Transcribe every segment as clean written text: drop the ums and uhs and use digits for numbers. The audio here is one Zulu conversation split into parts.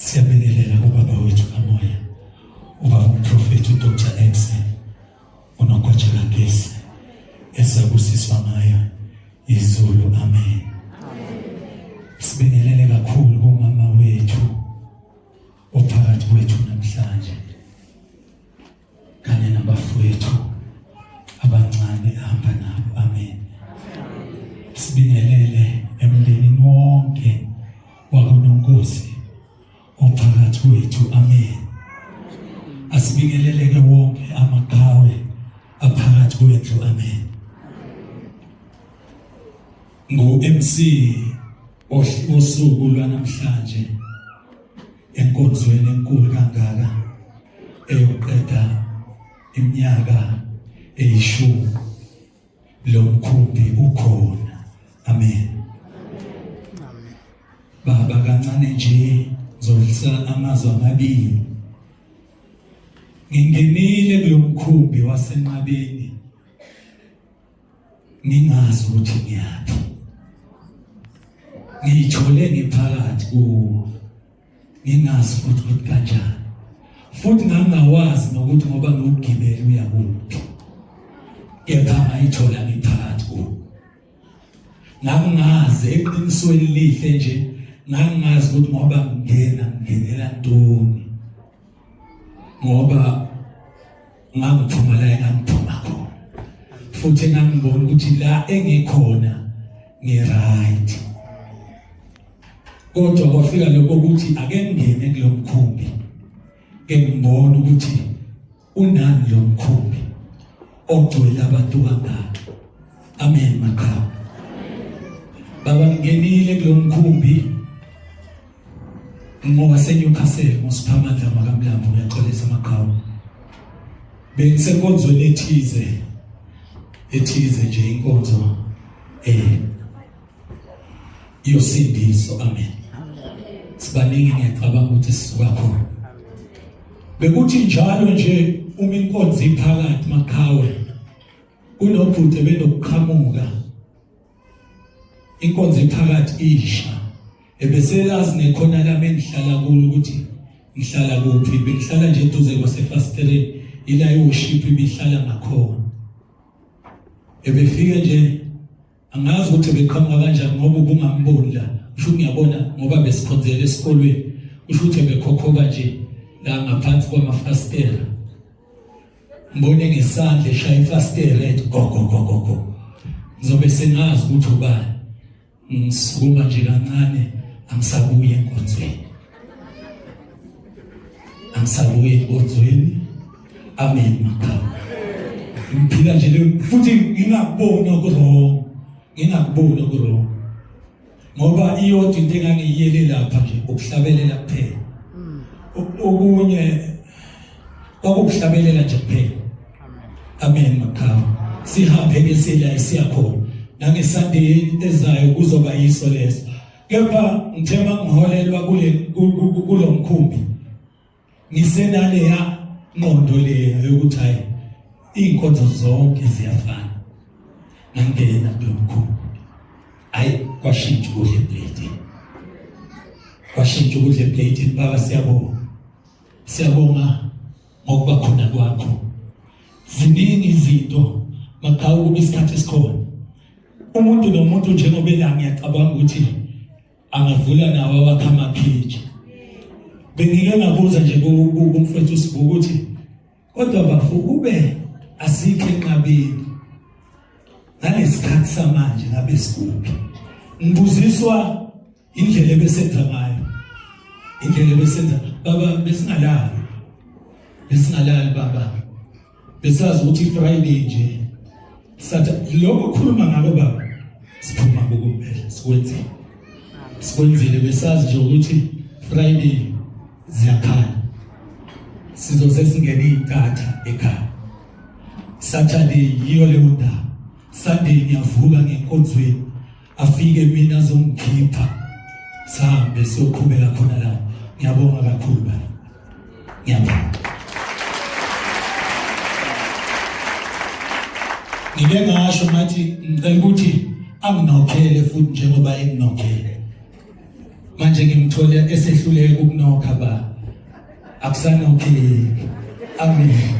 Siyabingelela kubaba wethu kamoya, ubaba umprofethi uDr. X uNogwaja kaGesi esabusiswa ngayo izulu. Amen. Sibingelele kakhulu kumama wethu ophakathi kwethu namhlanje kanye nabafowethu abancane ahamba nabo. Amen. Sibingelele emndenini wonke wakoNonkosi ophakathi kwethu. Amen. Asibingeleleke wonke amaqhawe aphakathi kwendlu. Amen. Ngu-MC osuku lwanamhlanje enkonzweni enkulu kangaka eyoqeda iminyaka eyishumi lo mkhumbi ukhona. Amen. Baba, kancane nje ngizodlisa amazwi amabili. Ngingenile kulo mkhumbi wasenqabeni ngingazi ukuthi ngiyaphi, ngiyithole ngiphakathi kuwo ngingazi futhi ukuthi kanjani, futhi ngangawazi nokuthi ngoba ngiwugibele uya kuphi, kepha ngayithola ngiphakathi kuwo. Ngangingazi eqinisweni lihle nje, ngangingazi ukuthi ngoba ngingena ngingenela ntoni, ngoba ngangiphuma la engangiphuma khona, futhi ngangibona ukuthi la engikhona ngi-right. Kodwa kwafika lokho ukuthi ake ngingene kulo mkhumbi, ke ngibona ukuthi unani lo mkhumbi ogcwele abantu kangaka. Amen maqhawe. Baba, ngingenile kulo mkhumbi ngowaseNewcastle ngoSiphamandla makaMlambo, ngiyaxolisa maqhawe. Bengisenkonzweni ethize ethize nje, inkonzo yosindiso. Amen. Sibaningi ngiyacabanga ukuthi sisuka khona. Bekuthi njalo nje uma inkonzo iphakathi maqhawe, kunobhuti benokuqhamuka inkonzo iphakathi isha, ebeselazi nekhona lami engihlala kulo ukuthi ngihlala kuphi. Bengihlala nje eduze kwasefasitereni, ila iworship ibihlala ngakhona. Ebefike nje, angazi ukuthi beqhamuka kanjani ngoba ubungamboni la, kusho ngiyabona ngoba besikhonzela esikolweni, kusho ukuthi bekhokhoba nje la ngaphansi kwamafasitela, ngibone ngesandla eshaya ifasitela ethi go go go go go. Ngizobe sengazi ukuthi ubani. Ngisukuma nje kancane, angisabuyi enkonzweni, angisabuyi enkonzweni. Amen maqhawe. Ngiphila nje le futhi ngingakuboni okurong, ngingakuboni okurong, ngoba iyodwa into engangiyiyele lapha nje ukuhlabelela kuphela. Okunye kwakukuhlabelela nje kuphela. Amen maqhawe. Sihambe ke sila siyakhona nangeSunday ezayo kuzoba yiso leso. Kepha ngithe mangiholelwa kule kulo mkhumbi ngisenaleya ngqondo leya yokuthi hayi, iy'nkonzo zonke ziyafana. Ngangena kulo mkhumbi, hayi, kwashintsha ukudla epleyitini, kwashintsha ukudla epleyitini. Baba, siyabonga, siyabonga ngokuba khona kwakho. Ziningi izinto maqhawe, kuba isikhathi esikhona umuntu nomuntu njengoba ela, ngiyacabanga ukuthi angavula nawo awakhe amaphiji. Bengike ngabuza nje kumfethu uSibu ukuthi kodwa bafu kube asikho enqabeni ngalesikhathi samanje ngabe sikuphi? Ngibuziswa indlela ebesenza ngayo, indlela ebesenza baba, besingalali, besingalali baba, besazi ukuthi Friday nje sathi lokho khuluma ngako baba, siphuma kokuphela sikwenzile, sikwenzile. Besazi nje ukuthi Friday ziyakhala, sizoze singene iy'ntatha ekhaya. Saturday yiyo leyo ndaba, Sunday ngiyavuka ngenkonzweni, afike mina azongikhipha sihambe siyoqhubeka khona la. Ngiyabonga kakhulu baba, ngiyabonga. Ngike ngasho ngathi ngicela ukuthi anginokhele futhi njengoba enginokhele manje. Manje ngimthole esehluleka ukunokha ba. Akusanokheki. Amen.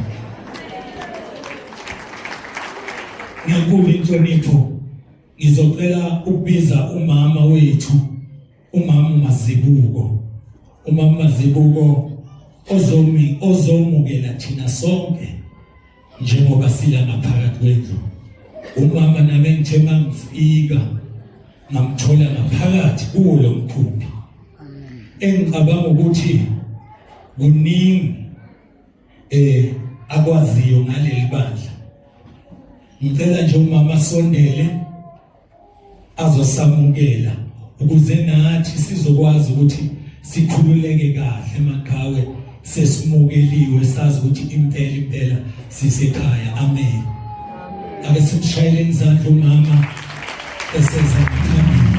Ngenkulu inhlonipho ngizocela ukubiza umama wethu umama uMazibuko. Umama Mazibuko ozomi ozomukela thina sonke njengoba sila ngaphakathi kwendlu. Umama nami ngithe mangifika ngamthola ngaphakathi kuwo lo mkhumbi. Engicabanga ukuthi kuningi akwaziyo ngaleli bandla. Ngicela nje umama asondele azosamukela ukuze nathi sizokwazi ukuthi sikhululeke kahle maqhawe sesimukeliwe sazi ukuthi impela impela sisekhaya. Amen. Ake simshayeleni izandla umama eseza phambili.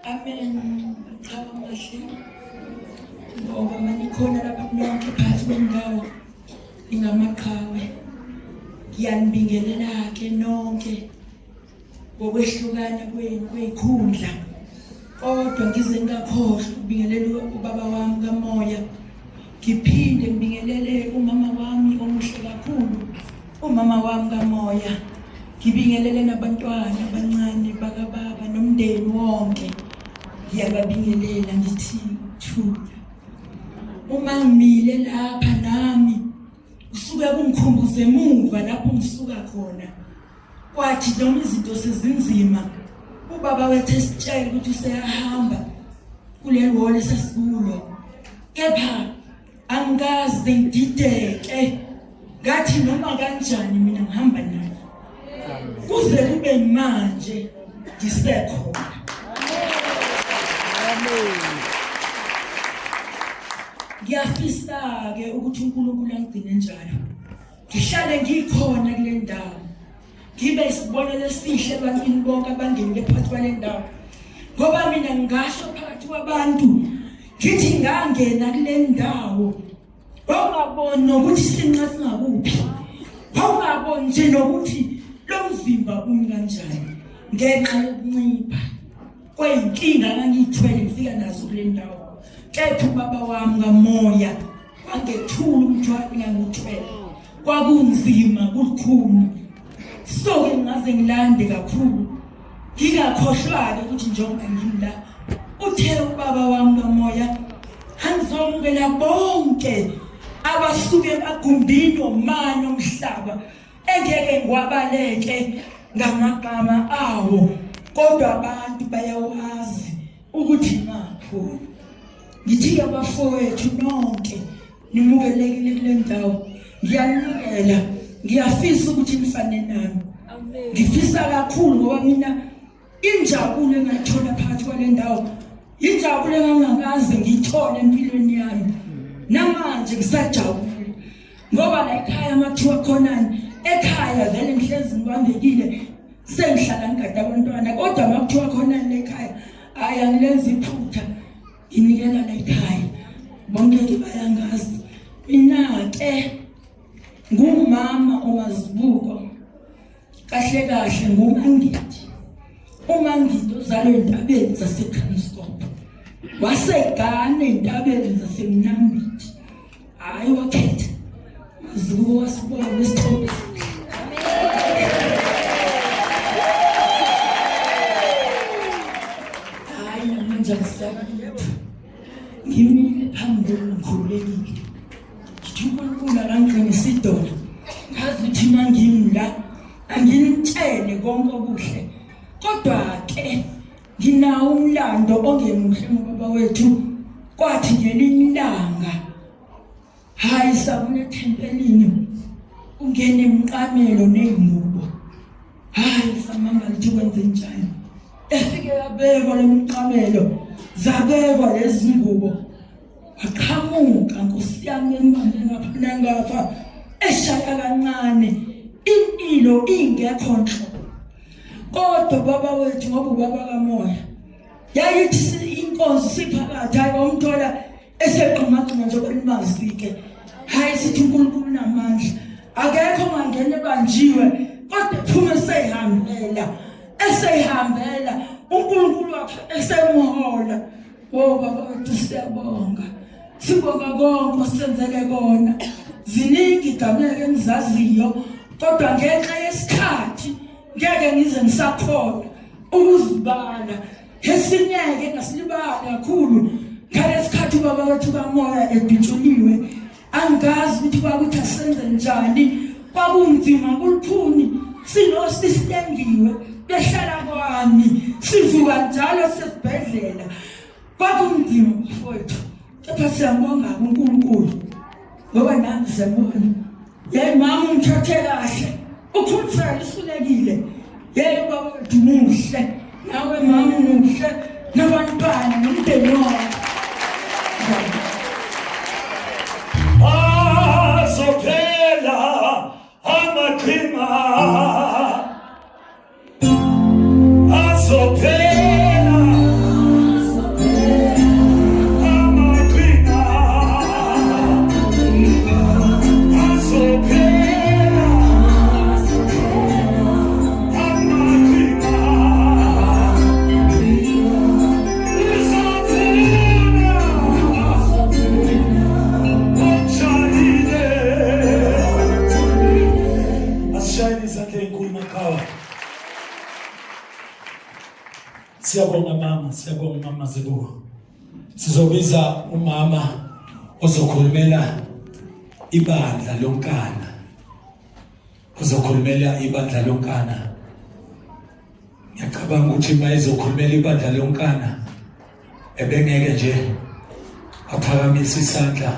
Amen. Qhawe mahle. Ngoba manikhona lapha nonke phakathi kwendawo ningamaqhawe. Ngiyanibingelela ke nonke ngokwehlukana kwenu kweyikhundla. Kodwa ngize ngingakhohlwa ukubingelela ubaba wami kamoya. Ngiphinde ngibingelele umama wami omuhle kakhulu, umama wami kamoya. Ngibingelele nabantwana abancane bakababa nomndeni wonke. Ngiyababingelela ngithi thula. Uma ngimile lapha nami kusuke kungikhumbuze emuva lapho ngisuka khona. Kwathi noma izinto sezinzima ubaba wethu esitshela ukuthi useyahamba kuleli hall esasikulo kepha angikaze ngidideke ngathi noma kanjani mina ngihamba naye kuze kube manje ngisekhona. Ngiyafisa-ke ukuthi uNkulunkulu angigcine njalo ngihlale ngikhona kule ndawo ngibe isibonelo esihle ebantwini bonke abangenile phakathi kwale ndawo ngoba mina ngingasho phakathi kwabantu ngithi ngangena kule ndawo wawungaboni nokuthi isinqa singakuphi wawungaboni nje nokuthi lo mzimba umi kanjani ngenxa yokuncipha kweyinkinga ngangiyithwele ngifika nazo kule ndawo kepha ubaba wami kamoya wangethula umthwalo engangiwuthwele kwakunzima kulikhuni so-ke ngingaze ngilande kakhulu ngingakhohlwa-ke ukuthi njengoba ngimla uthe ubaba wami kamoya angizomukela bonke abasuke emagumbini omane omhlaba engeke ngiwabaleke ngamagama awo kodwa abantu bayawazi ukuthi ngakhona ngithi-ke abafowethu nonke nimukelekile kule ndawo ngiyanimukela ngiyafisa ukuthi nifane nami ngifisa kakhulu ngoba mina injabulo engayithola phakathi kwale ndawo injabulo engangakaze ngiyithole empilweni yami namanje ngisajabule ngoba la ekhaya amathiwa khonani ekhaya vele ngihlezi ngibambekile sengihlala ngigada abantwana kodwa makuthiwa khonani ekhaya hhayi angilenzi iphutha nginikela la ekhaya bonke ke bayangazi mina-ke ngumama omazibuko kahle kahle ngumangidi umangidi ozalwe entabeni zasekranskop wasegane entabeni zasemnambithi hhayi wakhetha mazibuko wasibona isithombe esihle hhayi namanje angisabi lutho ngimile phambi kwenu ngikhululekile ngithi unkulunkulu akangiqinisa idolo. Anginitshele konke okuhle. Kodwa ke nginawo umlando ongemuhle ngobaba wethu. Kwathi ngelinye ilanga hayi sabona ethempelini ungena emqamelo nezingubo. Hayi samangala ukuthi kwenze njani. Efike yabekwa lemiqamelo zabekwa lezi ngubo. Waqhamuka nkosi yami embambe ngapha nangapha eshaya kancane impilo ingekho nhlobo. Kodwa baba wethu ngoba ubaba kamoya yayithi inkonzo siphakathi hayi wamthola esegxumagxuma njengoba nimazike hayi sithi uNkulunkulu unamandla akekho ongangena ebanjiwe kodwa ephume eseyihambela eseyihambela uNkulunkulu wakhe esemhola wo baba wethu siyabonga sibonga konke osenzele kona ziningi igameko engizaziyo kodwa ngenxa yesikhathi ngeke ngize ngisakhona ukuzibala esinyeke ngasilibali kakhulu ngalesikhathi ubaba wethu kamoya edutshuliwe angazi ukuthi kwakuthi asenze njani kwakunzima kulukhuni sinosihlengiwe behlala kwami sivuka njalo sesibhedlela kwakunzima mfowethu kepha siyambonga uNkulunkulu ngoba nami siyambona yeyi mama ungithathe kahle ukhuluphele usulekile yeyi ubaba wethu muhle nawe mama muhle nabantwana nomndeni wakho azophela amaqhinga azophela amaqhinga azophela amaqhinga izofuna otshayile asishayele izandla ey'nkulu maqhawe Siyabonga mama, siyabonga mama Zibuko. Sizobiza umama ozokhulumela ibandla lonkana. Ozokhulumela ibandla lonkana. Ngiyacabanga ukuthi uma ezokhulumela ibandla lonkana ebengeke nje aphakamise isandla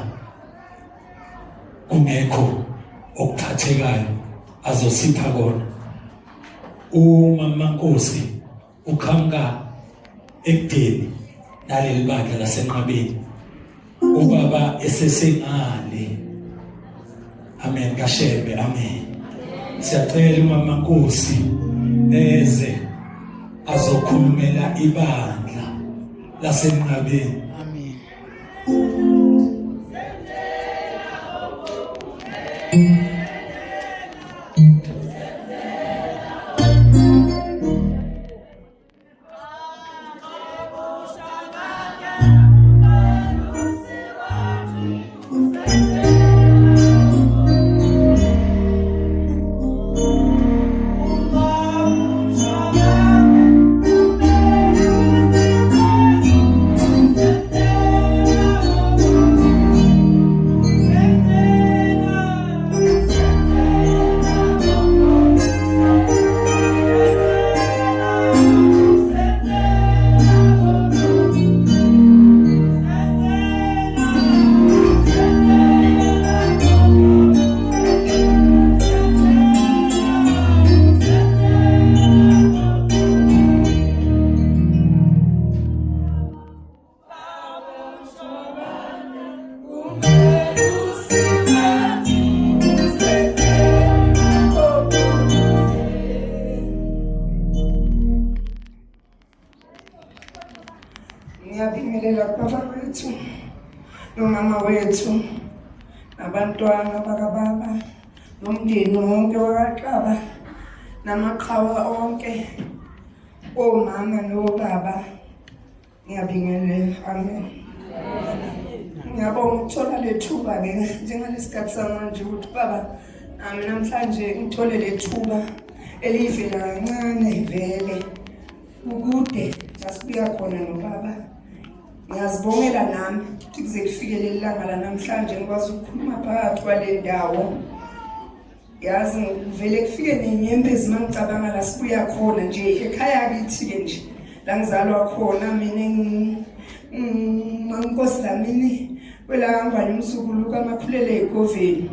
kungekho okuphathekayo azosipha kona. Umama Nkosi uqhamuka ekudeni naleli bandla lasenqabeni ubaba esesengale amen kashembe amen siyacela umama Nkosi eze azokhulumela ibandla lasenqabeni amen Ngiyabingelela kubaba wethu nomama wethu nabantwana bakababa nomndeni wonke wakaXaba namaqhawe onke omama nobaba Ngiyabingelela. Amen. Ngiyabonga ukuthola lethuba ke njengalesikhathi samanje ukuthi baba nami namhlanje ngithole lethuba eliyivela kancane vele kukude sasibuya khona nobaba ngiyazibongela nami ukuthi kuze kufike leli langa lanamhlanje ngikwazi ukukhuluma phakathi kwale ndawo. Yazi ngivele kufike nenyembezi mangicabanga la sibuya khona nje ekhaya kithi ke nje la ngizalwa khona mina nginkosi Dlamini kwelakangwane umzukulu kaMakhulele eGoveni.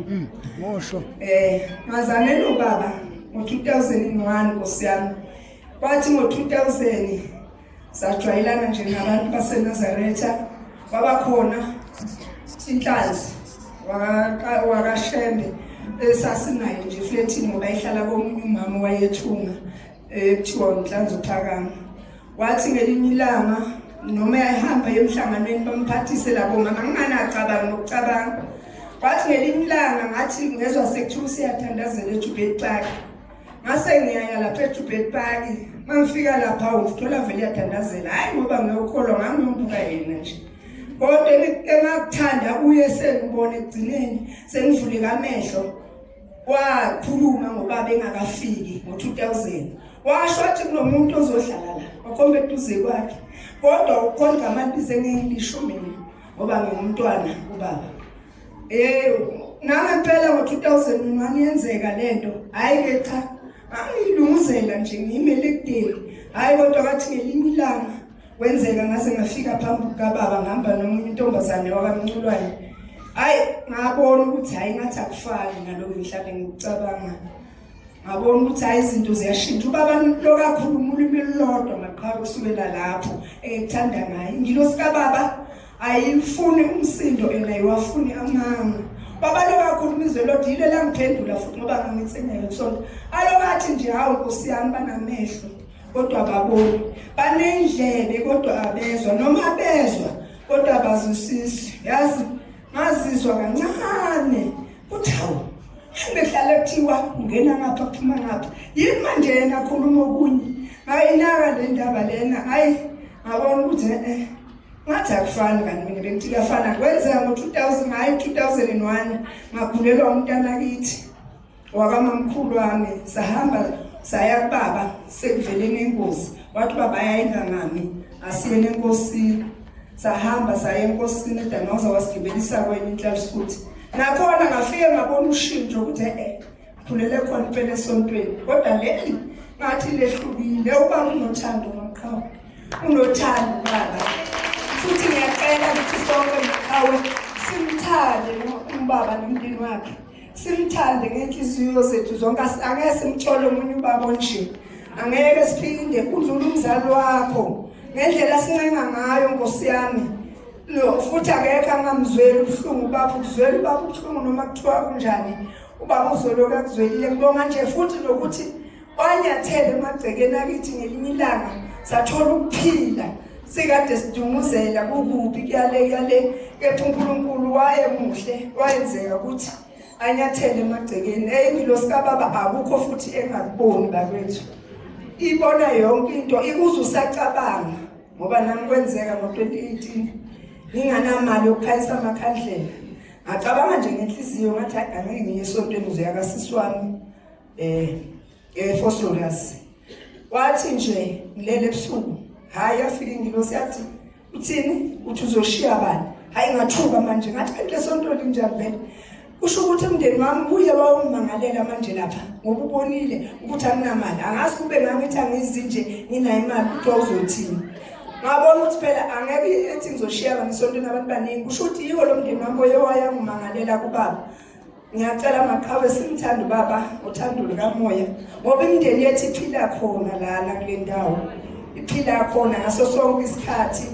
Ngosho. Ngazane nobaba ngo-2001 nkosi yami. Kwathi ngo-2000 sajwayelana nje nabantu baseNazaretha wabakhona inhlanzi wakaShembe esasinaye nje eflethini ngoba ihlala komunye umama wayethunga ekuthiwa uNhlanzi uPhakama. Wathi ngelinye ilanga noma ehamba emhlanganweni bamphathise labo mama nginganacabangi nokucabanga. Kwathi ngelinye ilanga ngathi ngezwa sekuthiwa usiyathandazela eJubek Park. Ngase ngiyaya lapha eJubek Park. Mangifika lapha ngithola vele yathandazela. Hayi ngoba ngiyokholwa ngangiyombuka yena nje. Kodwa engakuthanda kuye sengibona ekugcineni sengivuleka amehlo. Wakhuluma ngobaba engakafiki ngo-2000. Washo wathi kunomuntu ozohlala la. Wakhomba eduze kwakhe. Kodwa ukhona igama alibize ngilisho mina ngoba ngingumntwana ubaba. Nangempela ngo-2001 yenzeka lento. Hhayi ke cha, ngangiyilunguzela nje ngiyimele ekudeni. Hhayi kodwa kwathi ngelinye ilanga kwenzeka ngase ngafika phambi kukababa ngihamba nomunye intombazane wakamnculwane. Hhayi ngabona ukuthi hhayi ngathi akufani nalokhu ngihlale ngikucabanga. Ngabona ukuthi hayi izinto ziyashintsha. Ubaba lokakhuluma ulimi olulodwa maqhawe kusukela lapho engikuthanda ngaye. Ingilosi kababa ayifuni umsindo and ayiwafuni amanga. Baba lokakhuluma izwe lodwa yile langiphendula futhi ngoba ngangitsenyele kusonto. Alokathi nje hawu Nkosi yami banamehlo kodwa ababoni, banendlebe kodwa abezwa, noma bezwa kodwa abazwisisi. Yazi ngazizwa kancane kuthi hawu behlale kuthiwa ungena ngapha phuma ngapha yini manje yena akhuluma okunye. Ngayinaka le ndaba lena, hayi ngabona ukuthi ngathi akufani kanti mina bengithi kuyafana. Kwenzeka ngo-2000 hayi 2001 ngakhulelwa umntana kithi wakamamkhulu wami, sahamba saya kubaba sekuveleni ingozi. Wathi baba yayingangami asiyene enkosini. Sahamba saya enkosini eDangoza, wasigibelisa kwenye inhlalisuthi. Nakhona ngafike ngabona ushintsho ukuthi khulele khona impela esontweni, kodwa leli ngathi lehlukile. Ubaba unothando maqhawe, unothando baba, futhi ngiyacela ukuthi sonke maqhawe simthande ubaba nomndeni wakhe, simthande ngenhliziyo zethu zonke. Angeke simthole omunye ubaba onje, angeke siphinde kudlule umzali wakho ngendlela sincenga ngayo Nkosi yami. No futhi akekho angamzweli ubuhlungu ubaba, ukuzwela ubaba ubuhlungu noma kuthiwa kunjani, ubaba uzoloku akuzwelile. Ngibonga nje futhi nokuthi wanyathela emagcekeni akithi ngelinye ilanga sathola ukuphila sikade sidumuzela kukubi kuyale kuyale, kepha uNkulunkulu wayemuhle wayenzeka ukuthi anyathele emagcekeni. Ingilosi kababa akukho futhi engakuboni bakwethu, ibona yonke into, ikuze usacabanga. Ngoba nami kwenzeka ngo-2018 nginganamali yokukhanyisa amakhandlela, ngacabanga nje ngenhliziyo ngathi angeke ngiye esontweni, ngizoya kasisi wami eFosloras. Wathi nje ngilele ebusuku, hhayi yafika ingilosi yathi uthini, uthi uzoshiya bani? Hhayi ngathuka manje ngathi kanti lesonto linjani vele? Kusho ukuthi umndeni wami uye wawungimangalela manje lapha ngoba ubonile ukuthi anginamali. Angazi kube ngangithi angizi nje nginayo imali ukuthi wawuzothini. Ngabona ukuthi phela angeke ethi ngizoshiya ngisontweni abantu baningi, kusho ukuthi yiwo lo mndeni wami oye wayangimangalela kubaba. Ngiyacela maqhawe simthande ubaba uthando lukamoya, ngoba imindeni yethu iphila khona lana kule ndawo, iphila khona ngaso sonke isikhathi,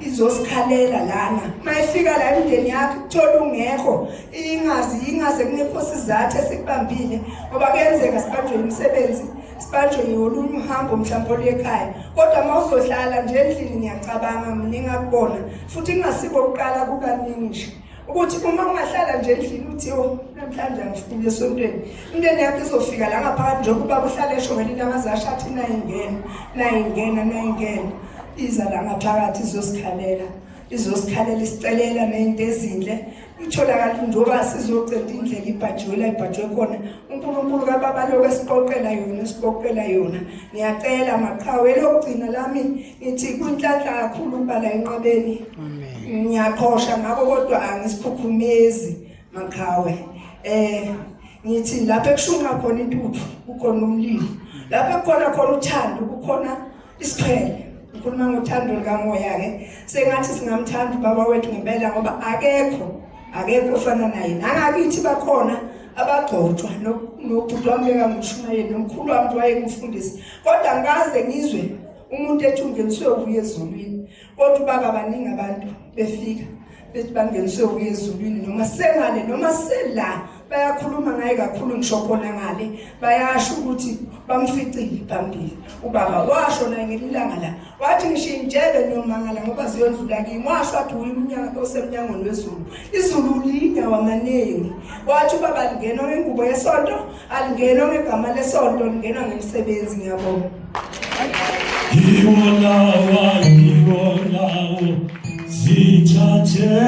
izosikhalela lana. Mayifika la imindeni yakho kuthola ungekho, ingazi ingaze kungekho sizathu esikubambile, ngoba kuyenzeka sibanjwe imisebenzi, sibanjwe ngolunye uhambo mhlawumbe oluye ekhaya. Kodwa uma uzohlala nje endlini ngiyacabanga mina engakubona futhi kungasiko kuqala kukaningi nje ukuthi uma ungahlala nje endlini uthi oh namhlanje angifuni esontweni, imindeni yakho izofika la ngaphakathi njengoba ubaba uhlale esho ngelinye amazasha athi nayingena nayingena nayingena iza la ngaphakathi izosikhalela, izosikhalela isicelela ney'nto ezinhle itholakala njengoba sizoceda indlela ibhajiwe la ibhajwe khona. uNkulunkulu kababa lokho esiqoqela yona, esiqoqela yona. Ngiyacela maqhawe elokugcina lami ngithi kuyinhlanhla kakhulu ukuba la enqabeni. Ngiyaqhosha ngakho kodwa angisikhukhumezi maqhawe. Ngithi lapho ekushunqa khona intuthu kukhona umlilo. Lapho ekukhona khona uthando kukhona isiphele. Ngikhuluma ngothando likamoya ke. Sengathi singamthanda ubaba wethu ngempela ngoba akekho akekho ofana naye. Nangakithi bakhona abagcotshwa nobhuti wami bekangumshumayeli nomkhulu wami wayengumfundisi. Kodwa ngikaze ngizwe umuntu ethi ungeniswe ubuye ezulwini. Kodwa ubaba baningi abantu befika bethi bangeniswe ubuye ezulwini noma sengale noma sela bayakhuluma ngaye kakhulu ngisho khona ngale bayasho ukuthi bamficile phambili ubaba washo naye ngelilanga la wathi ngisho injebe niyomangala ngoba ziyondlula kimi washo wathi uye umnyango osemnyangweni wezulu izulu linya wamaningi wathi ubaba lingenwa ngengubo yesonto alingenwa ngegama lesonto lingenwa ngemisebenzi ngiyabonga Yiwo lawa, yiwo lawo, zithathele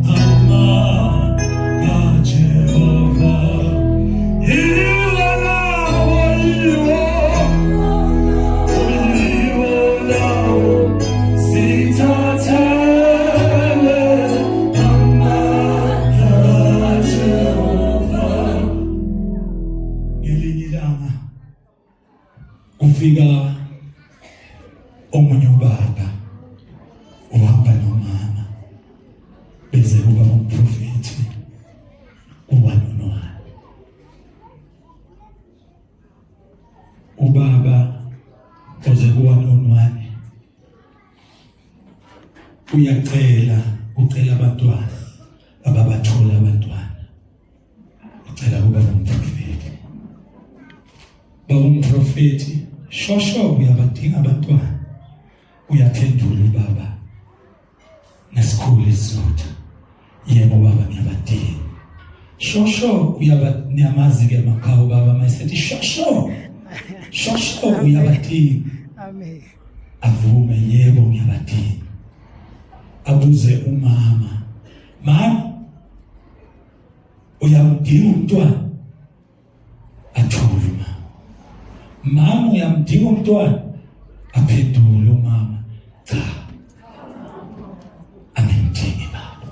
amandla kaJehova. Yiwo lawo, yiwo, yiwo lawo, zithathele amandla kaJehova. Ngelinye ilanga kufika omunye ubaba uhamba nomama beze kuba umprofethi kubanonwana ubaba oze kuwanonwane uyacela ucela abantwana ababathola abantwana ucela kuba ngumprofeti baba umprofeti shosho uyabadinga abantwana uyaphendula ubaba nesikhulu isizotha yebo baba ngiyabadinga shosho uyaba niyamazi ke makhawu baba mayesethi shosho shosho uyabadinga amen avume yebo ngiyabadinga abuze umama mama uyamdinga umntwana athule umama mama uyamdinga umntwana aphendule umama cha angimdingi baba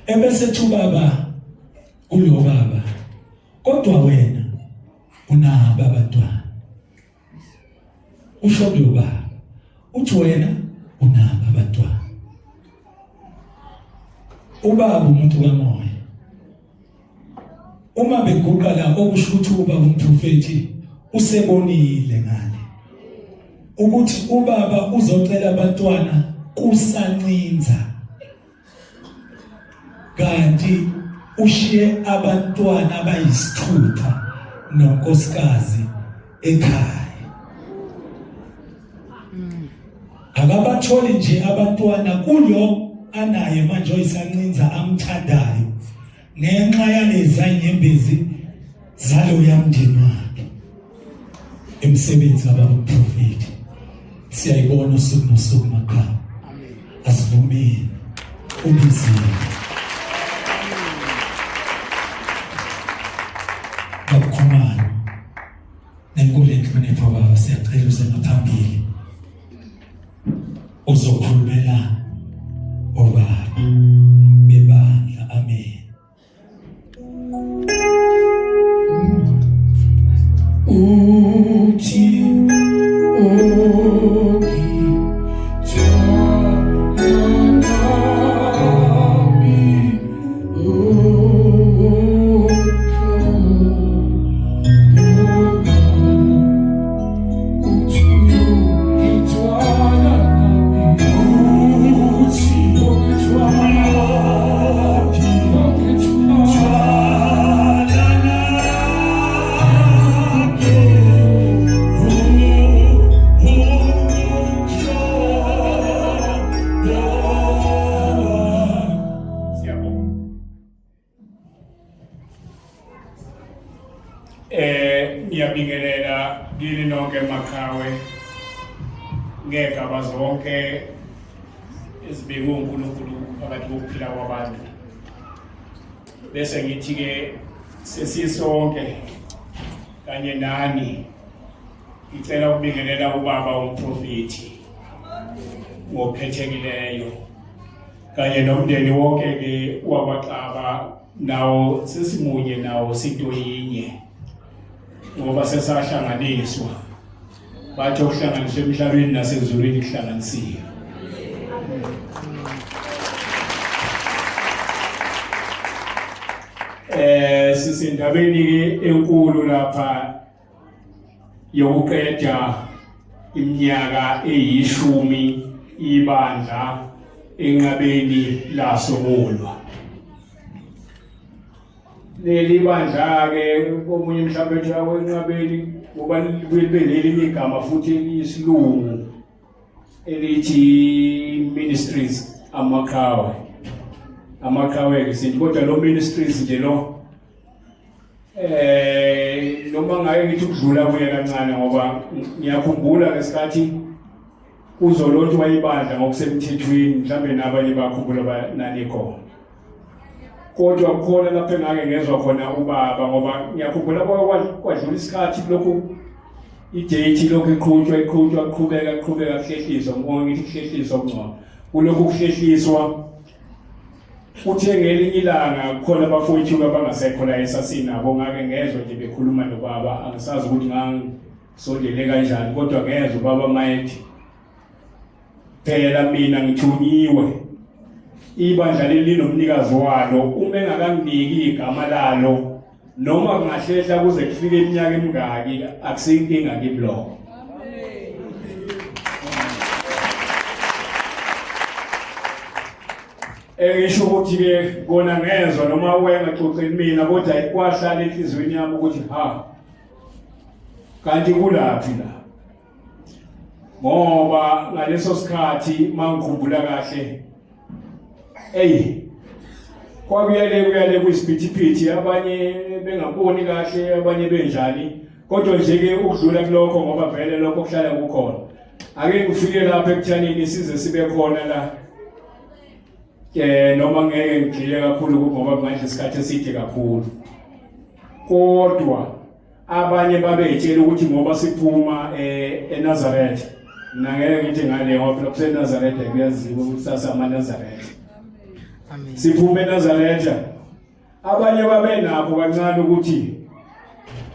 ebese ethi ubaba kulo baba kodwa wena unabo abantwana usho kulo baba uthi wena unabo abantwana ubaba umuntu kamoya uma beguqa la okusho ukuthi ubaba umprofethi usebonile ngale ukuthi ubaba uzocela abantwana kusancinza kanti ushiye abantwana abayisithupha nonkosikazi ekhaya akabatholi nje abantwana kulo anaye manje oyisancinza amthandayo ngenxa yaleza nyembezi zaloya mndeni wakhe emsebenzi kababa umprofeti siyayibona usuku nosuku maqhawe asivumeni ubiziwe babukhumalo nenkulu inhlonipho baba siyacela uze ngaphambili uzokhulumela obaba bebandla amen Uthi Eh ngiyabingelela kini nonke maqhawe ngegaba zonke ezibekwe uNkulunkulu phakathi kokuphila kwabantu bese ngithi ke sesisonke kanye nani ngicela ukubingelela ubaba umprofethi ngokhethekileyo kanye nomndeni wonke ke wakwaXaba. Nawo sesimunye nawo sinto yinye ngoba sesahlanganiswa. Bathi okuhlanganiswe emhlabeni nasezulwini kuhlanganisiwe. Eh sisendabeni ke enkulu lapha yokuqeda iminyaka eyishumi ibandla enqabeni lasungulwa. Leli bandla-ke komunye mhlawumbe ethi awenqabeni ngoba libe nelinye igama futhi eliyisilungu elithi ministries amaqhawe amaqhawe-ke sinti kodwa lo ministries nje lo eh noma ngake ngithi ukudlula kuye kancane ngoba ngiyakhumbula ngesikhathi kuzolontshwa ibandla ngokusemthethweni mhlawumbe nabanye bakhumbula nani khona kodwa kukhona lapho engake ngezwa khona ubaba ngoba ngiyakhumbula kwadlula isikhathi lokhu idate lokhu iqhutshwa iqhutshwa kuqhubeka kuqhubeka kuhlehliswa ngibonga ngithi kuhlehliswa kungcono kulokhu kuhlehliswa Uthe ngelinye ilanga kukhona abafowethu abangasekho la esasinabo ngake ngezwa nje bekhuluma nobaba angisazi ukuthi ngangisondele kanjani kodwa ngezwa ubaba mayethi phela mina ngithunyiwe ibandla leli linomnikazi walo uma engakanginiki igama lalo noma kungahlehla kuze kufike iminyaka emingaki akusinkinga kimi lokho engisho ukuthi ke kona ngezwa noma wayengaxoxeli mina kodwa kwahlala enhliziyweni yami ukuthi ha kanti kulaphi la ngoba ngaleso sikhathi mangikhumbula kahle eyi kwakuyale kuyale kuyisiphithiphithi abanye bengaboni kahle abanye benjani kodwa nje ke ukudlula kulokho ngoba vele lokho kuhlala kukhona ake ngifike lapha ekuthanini size sibe khona la eh noma ngeke ngigxile kakhulu ngoba kungadla isikhathi eside kakhulu kodwa abanye babeyitshela ukuthi ngoba siphuma eh, eNazaretha mina ngeke ngithi ngale ngoba phela kuseNazaretha kuyaziwa ukuthi sasamaNazaretha amen siphuma eNazaretha abanye babenakho kancane ukuthi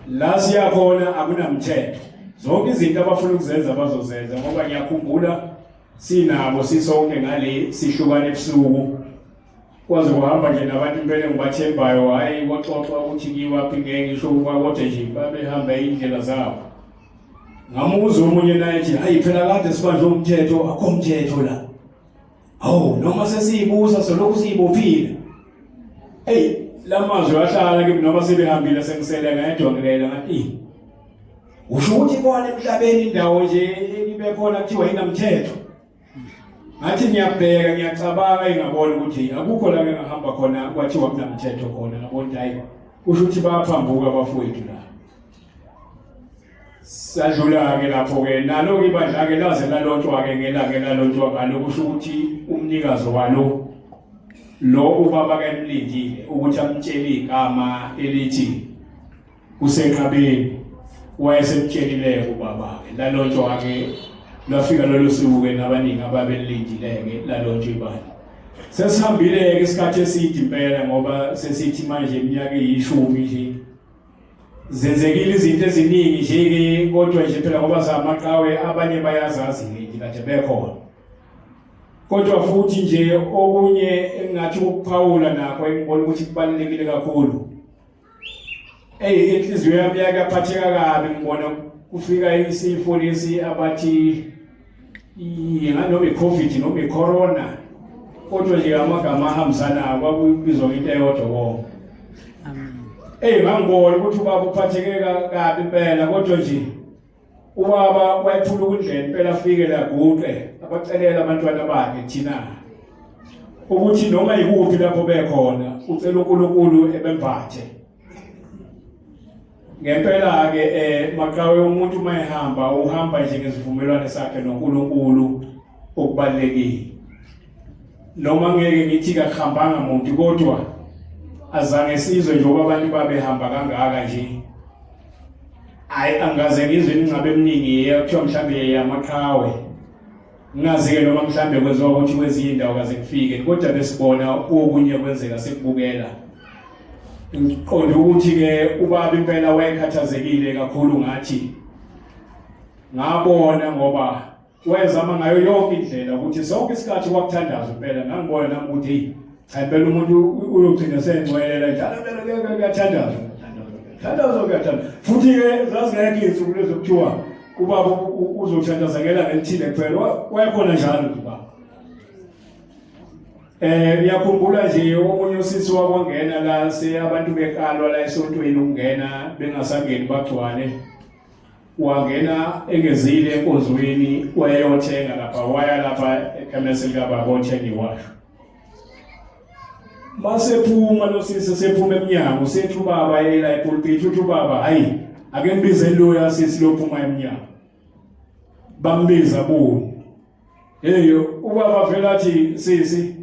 la siyakhona akunamthetho zonke izinto abafuna ukuzenza bazozenza ngoba ngiyakhumbula sinabo sisonke ngale sihlukane ebusuku kwaze kuhamba nje nabantu impela engibathembayo hhayi kwaxoxwa ukuthi kiwaphi ngeke ngisho ukuba kodwa nje babehamba iy'ndlela zabo ngamuzwa omunye naye ethi hayi phela kade sibanjwe umthetho akho mthetho la hawu noma sesiyibusa solokhu siyibophile eyi la mazwi ahlala kimi noma sebehambile sengisele ngedwa ngilela ngathi usho ukuthi kona emhlabeni indawo nje ibe khona kuthiwa inamthetho ngathi ngiyabheka ngiyacabanga ingabona ukuthi akukho la ngihamba khona kwathiwa kunamthetho khona ngabona ukuthi hayi kusho ukuthi bayaphambuka abafowethu la sadlula-ke lapho-ke nalo-ke ibandla-ke laze lalontshwa-ke ngelanga elalontshwa ngalo kusho ukuthi umnikazi walo lo ubaba kemlindile ukuthi amtshele igama elithi Kusenqabeni wayesemtshelile ubaba-ke lalontshwa-ke lwafika lolo suku-ke nabaningi ababelindile-ke lalontshwa ibandla sesihambile-ke isikhathi eside impela ngoba sesithi manje iminyaka eyishumi nje zenzekile izinto eziningi nje-ke kodwa nje phela ngoba zamaqhawe abanye bayazazi-ke nje kade bekhona kodwa futhi nje okunye engingathi ukuphawula nakho engibona ukuthi kubalulekile kakhulu Ey inhliziyo yami yake yaphatheka kabi ngibona kufika isifo lesi abathi noma i-covid noma i-corona kodwa nje amagama ahambisanayo kwakubizwa ngento eyodwa konke Ey ngangibona ukuthi ubaba uphatheke kabi impela kodwa nje ubaba wayephula ukundlela impela afike la guqe abacelela abantwana bakhe thina ukuthi noma yikuphi lapho bekhona ucela uNkulunkulu ebembathe ngempela ke eh maqhawe umuntu uma ehamba uhamba nje ngesivumelwano sakhe noNkulunkulu okubalekile noma ngeke ngithi kakuhambanga muntu kodwa azange sizwe njengoba abantu babehamba kangaka nje hayi angaze ngizwe imingcwabo eminingi kuthiwa mhlawumbe yamaqhawe ngingazi-ke noma mhlawumbe kwenziwa ukuthi kwezinye indawo kaze kufike kodwa besibona okunye kwenzeka sikubukela Ngiqonda ukuthi ke ubaba impela wayekhathazekile kakhulu ngathi ngabona ngoba wezama ngayo yonke indlela ukuthi sonke isikhathi kwakuthandaza impela ngangibona nami ukuthi hey cha impela umuntu uyogcina sengcwelela njalo impela kuyathandazwa thandazo kuyathandaza futhi ke zazingekho izinsuku lezo kuthiwa ubaba uzothandaza ngelanga elithile kuphela wayekhona njalo nje ubaba Eh ngiyakhumbula nje omunye usisi wakwangena la se abantu bekalwa la esontweni ukungena bengasangeni bagcwale wangena engezile enkonzweni wayeyothenga lapha waya lapha ekhemesi likababa othenga iwasho masephuma lo sisi sephuma emnyango sethu ubaba yela epulpit uthi ubaba hayi ake ngibize loya sisi lophuma emnyango bambiza buye hey ubaba vele athi sisi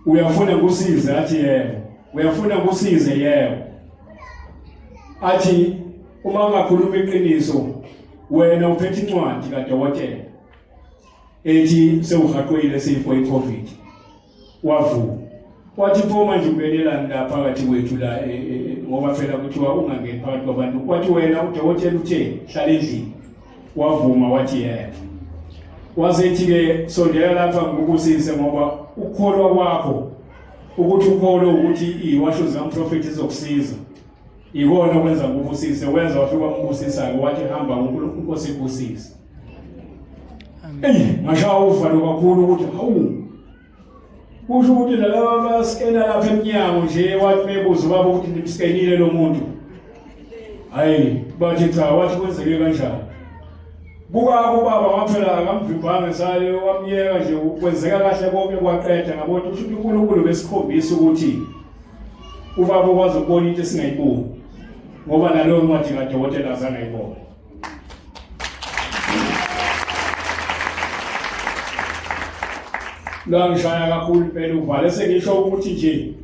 uyafuna ngikusize athi yebo uyafuna ngikusize yebo athi uma ungakhuluma iqiniso wena uphethe incwadi kadokotela ethi sewuhaqwile sifo iCovid wavuma wathi pho manje ungenelani la phakathi kwethu la e, e, e, ngoba phela kuthiwa ungangeni phakathi kwabantu wathi wena udokotela uthe hlala endlini wavuma wathi yebo wasethi-ke sondela lapha ngikubusise ngoba ukukholwa kwakho ukuthi ukholwe ukuthi iwasho zikamprofethi izokusiza ikona okwenza ngikubusise wenza wafika wambusisa-ke wathi hamba uNkulunkulu inkosi ikubusise eyi ngashaya uvalo kakhulu ukuthi hawu kusho ukuthi nalaba baskena lapha emnyango nje wathi mebuza ubaba ukuthi nimskenile lo muntu hayi bathi cha wathi kwenzeke kanjani buka ubaba waphela akamvimbanga sale wamyeka nje kwenzeka kahle konke kwaqeda ngabona ukuthi uNkulunkulu besikhombisa ukuthi ubaba ukwazi ukubona into esingayiboni ngoba naloyo ncwadi kadokotela azange ayibone Lwangishaya kakhulu impela uvale sengisho ukuthi nje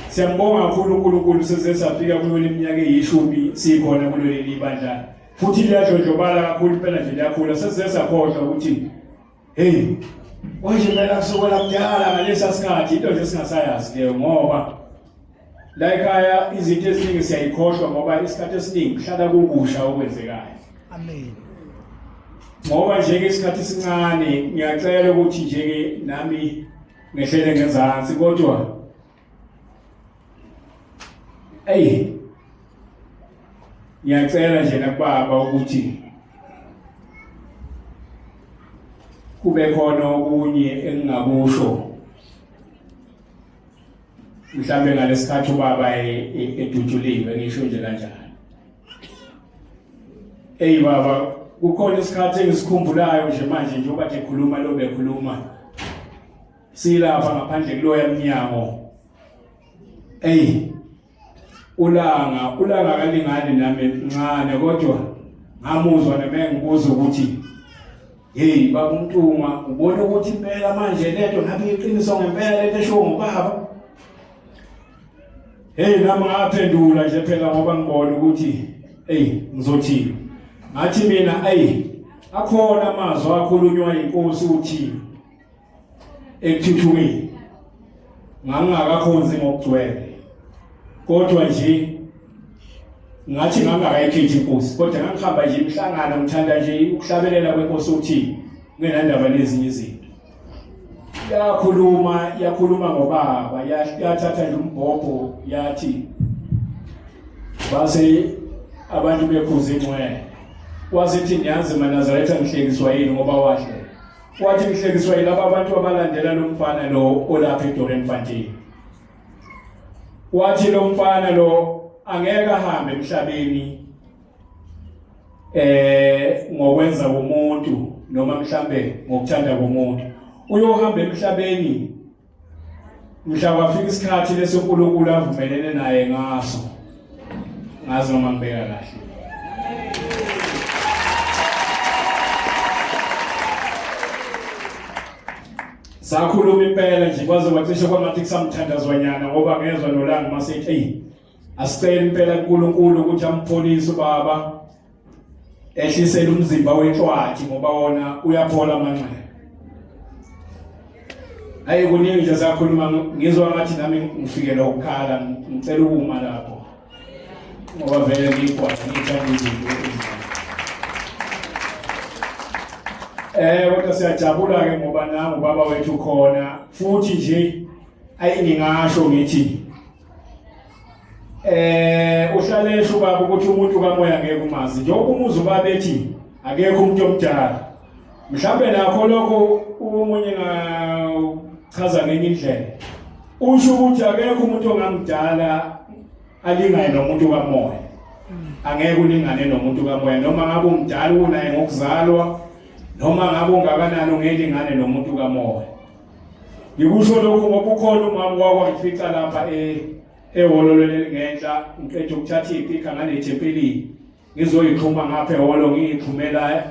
siyambonga kakhulu uNkulunkulu size safika kulo leminyaka eyishumi sikhona kulo leli bandla futhi liyadlondlobala kakhulu impela nje liyakhula sesize sakhohlwa ukuthi hey manje impela kusukela kudala ngalesa sikhathi into nje singasayazi leyo ngoba la ekhaya izinto eziningi siyayikhohlwa ngoba isikhathi esiningi kuhlala kukusha okwenzekayo amen ngoba nje ke isikhathi sincane ngiyacela ukuthi nje ke nami ngehlele ngezansi kodwa eyi ngiyacela nje nakubaba ukuthi kube khona okunye engingakusho mhlambe ngalesikhathi ubaba e, e, edutshuliwe ngisho nje kanjalo Ey baba kukhona isikhathi engisikhumbulayo nje manje njengoba nje khuluma lo bekhuluma silapha ngaphandle kuloya mnyango Ey ulanga ulanga kalingani nami mncane kodwa ngamuzwa nami ngibuza ukuthi hey baba uMtungwa ubona ukuthi impela manje lento ngabe iqiniso ngempela lento eshiwo ngubaba Hey nami ngaphendula nje phela ngoba ngibona ukuthi hey ngizothini ngathi mina hey akhona amazwi akhulunywa inkosi uthi ekuthuthukeni ngangingakakhonzi ngokugcwele kodwa nje ngathi ngangingakayikhethi inkosi kodwa ngangihamba nje imihlangano ngithanda nje ukuhlabelela kwenkosi uthi ngingenandaba nezinye izinto yakhuluma yakhuluma ngobaba yathatha nje umbhobho yathi base abantu bekhuza ingcwele wasethi niyazi manazaretha ngihlekiswa yini ngoba wahle wathi ngihlekiswa yilaba abantu abalandela lo mfana lo olapha eDorenfontein wathi lo mfana lo angeke ahambe emhlabeni eh ngokwenza komuntu noma mhlambe ngokuthanda komuntu uyohamba emhlabeni mhla kwafika isikhathi leso uNkulunkulu avumelene naye ngaso ngazi noma ngibeka kahle sakhuluma impela nje kwaze kwacishe kwangathi kusamthandazwanyana ngoba ngezwa nolanga masethi eyi asicele impela kuNkulunkulu ukuthi ampholise ubaba ehlisele umzimba wenhlwathi ngoba wona uyaphola amanxeba Hayi kuningi nje sakhuluma ngizwa ngathi nami ngifikela ukukhala ngicela ukuma lapho. Ngoba vele ngigwala ngithanda izinto ezinhle. Eh kodwa siyajabula ke ngoba nangu baba wethu khona futhi nje ayi ngingasho ngithi eh uhlale esho baba ukuthi umuntu kamoya ngeke umazi njengoba umuzi ubaba ethi akekho umuntu omdala mhlawumbe nakho lokho omunye ngachaza ngenye indlela usho ukuthi akekho umuntu ongamdala alingane nomuntu kamoya angeke ulingane nomuntu kamoya noma ngabe umdala unaye ngokuzalwa noma ngabe ungakanani ungelingane nomuntu kamoya Ngikusho lokhu ngoba ukhona umama wakwangifica lapha e ehholo lelingenhla ngiqeda ukuthatha ipika ngale ethempelini ngizoyixhuma ngapha ehholo ngiyixhumela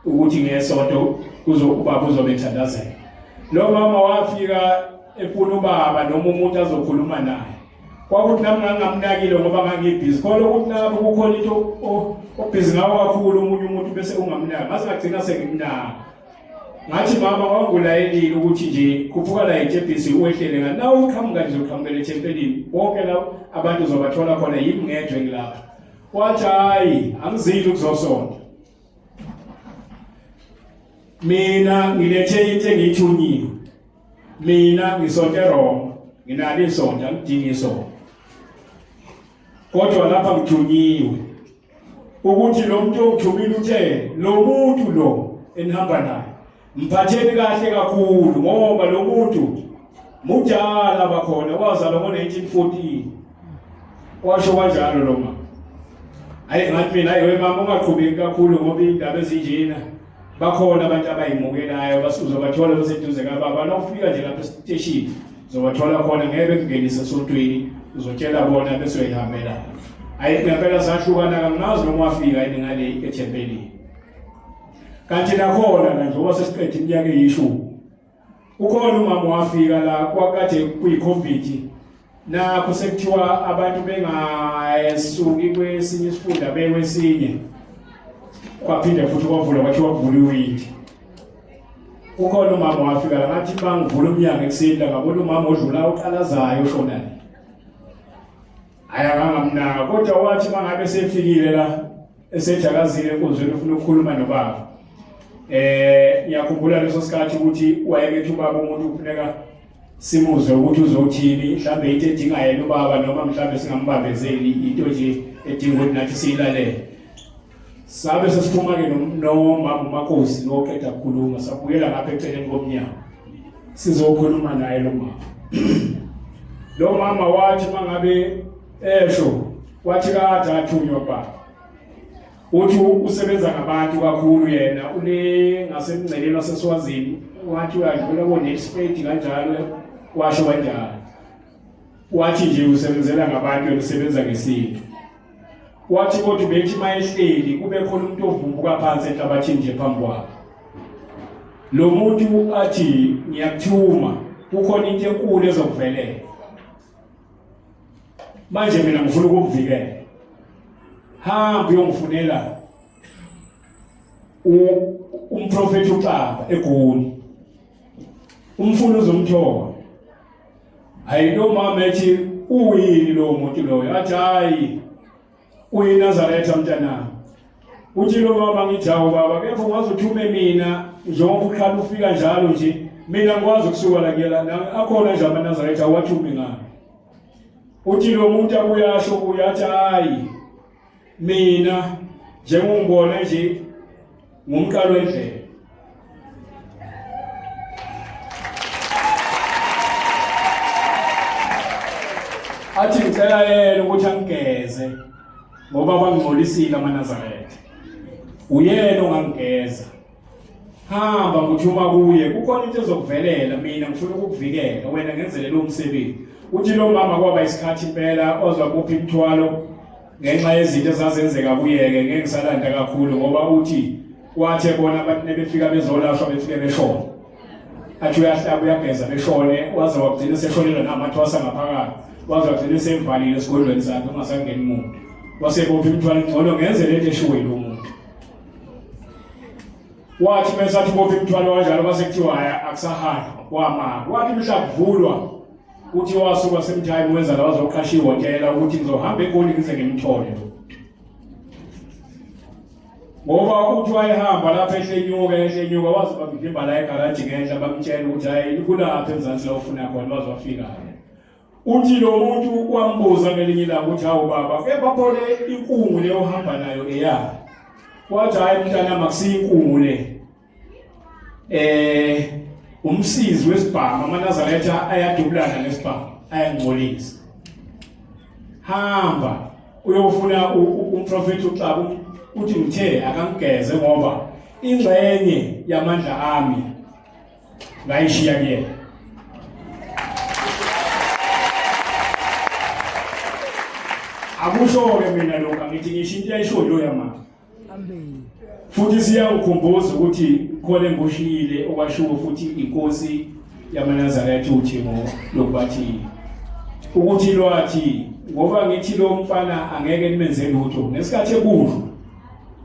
ukuthi ngesonto kuzokuba kuzobe ethandazela. Lo mama wafika efuna ubaba noma umuntu azokhuluma naye. Kwakuthi nami ngangamnakile ngoba ngangibhizi. Khona ukuthi lapho kukhona into obhizi ngawo kakhulu omunye umuntu bese ungamnaki. Ngase ngagcina sengimnaka. Ngathi mama wangulayelile ukuthi nje khuphuka la etebhisi wehlele ngani na uqhamuka nje uqhamukela ethempelini bonke la abantu uzobathola khona yimi ngedwa engilapha wathi hayi angizili ukuzosonta mina ngilethe into engiyithunyiwe mina ngisonte wrong nginalo isonto angidingi isonto kodwa lapha ngithunyiwe ukuthi lo muntu ongithumile uthe lo muntu lo enihamba naye mphatheni kahle kakhulu ngoba lo muntu mudala bakhona wazalwa ngo-1914 washo kanjalo lo mama hayi ngathi mina hayi mama ungaqhubeki kakhulu ngoba iy'ndaba ezinjena bakhona abantu abayimukelayo basuzobathola beseduze kababa nokufika nje lapha esiteshini uzobathola khona ngeke bekungenise esontweni uzotshela bona bese uyayihambela ayi ngempela sahlukana kangazi noma wafika yini ngale ethempelini kanti nakhona la njengoba sesiqede iminyaka eyishumi ukhona umama wafika la kwakade kuyi-covid nakho sekuthiwa abantu bengasuki kwesinye isifunda bekwesinye kwaphinde futhi kwavulwa kwathiwa kuvula iwindi ukhona umama wafika la ngathi bangivula umnyango ekuseni la ngabona umama odlula uqalazayo oshona hayi akangamnaka kodwa wathi mangabe sefikile la esejakazile enkonzweni ufuna ukukhuluma nobaba eh ngiyakhumbula leso sikhathi ukuthi wayekethi ubaba umuntu kufuneka simuzwe ukuthi uzothini mhlambe into edinga yena ubaba noma mhlambe singambambezeli into nje edinga ukuthi nathi siyilalele sabe sesiphuma-ke nomama umakhosi noqeda kukhuluma sabuyela ngapha eceleni komnyango sizokhuluma naye lo mama lo mama wathi uma ngabe esho wathi kade athunywa baba uthi usebenza ngabantu kakhulu yena une ngasemngceleni waseswazini wathi uyadlula ko-nelspruit kanjalo washo kanjalo wathi nje usebenzela ngabantu yena usebenza ngesintu wathi kodwa bethi mayehleli kube khona umuntu ovumbuka phansi enhlabathini nje phambi kwakhe lo muntu athi ngiyakuthuma kukhona into enkulu ezokuvelela manje mina ngifuna ukukuvikela hamba uyongifunela umprofethi uXaba eGoli umfuna uzomthola hayi lo mama ethi uyini lo muntu loyo athi hayi uyiNazaretha mntanami uthi lo mama ngithi hawu baba kepha ungaze uthume mina njengoba uqala ufika njalo nje mina ngikwazi ukusuka la kuyela akhona nje amaNazaretha awathumi ngani uthi lo muntu akuyasho kuye athi hayi mina njengongibona nje ngumqalo wendlela athi ngicela yena ukuthi angigeze ngoba bangingcolisile amaNazaretha uyena ongangigeza hamba nguthuma kuye kukhona into ezokuvelela mina ngifuna ukukuvikela wena ngenzele lo msebenzi uthi lo mama kwaba isikhathi impela ozwa kuphi imithwalo ngenxa yezinto ezazenzeka kuyeke ngeke ngisalanda kakhulu ngoba uthi wathi ebona abantu nebefika bezolashwa befike beshona athi uyahlaba uyageza beshone waze wagcina seshonelwa namathwasa ngaphakathi waze wagcina sevalile esigodlweni sakhe ungasangeni muntu wasebopha imithwalo ngcono ngenze lento eshiwo yilo muntu. Wathi mesathi bopha imithwalo kanjalo kwase kuthiwa hhayi akusahanjwa kwamaka. Wathi mhla kuvulwa uthi wasuka semtime wenza la wazoqasha ihhotela ukuthi ngizohamba eGoli ngize ngimthole lo. Ngoba uthi wayehamba lapha ehlenyuka ehlenyuka waze bamvimba la egaraji ngenhla bamtshela ukuthi hayi kulapha eMzansi la ufuna khona waze wafika Uthi lo muntu wambuza ngelinye ilanga ukuthi hawu baba, kepha pho le inkungu le ohamba nayo eyani? Wathi hayi mntanami akusiyo inkungu le. Eh umsizi wesibhamu amaNazaretha ayadubulana nesibhamu ayangcolisa. Hamba uyofuna umprofethi uXaba uthi ngithe akangigeze ngoba ingxenye yamandla ami ngayishiya kuyena akusho-ke mina lokhu angithi ngisho into ayisho loya mama futhi siyangikhumbuza ukuthi khona engikushiyile okwashiwo futhi inkosi yamaNazaretha uThingo lokubathi ukuthi lwathi ngoba ngithi lo mfana angeke nimenze lutho ngesikhathi ebudlu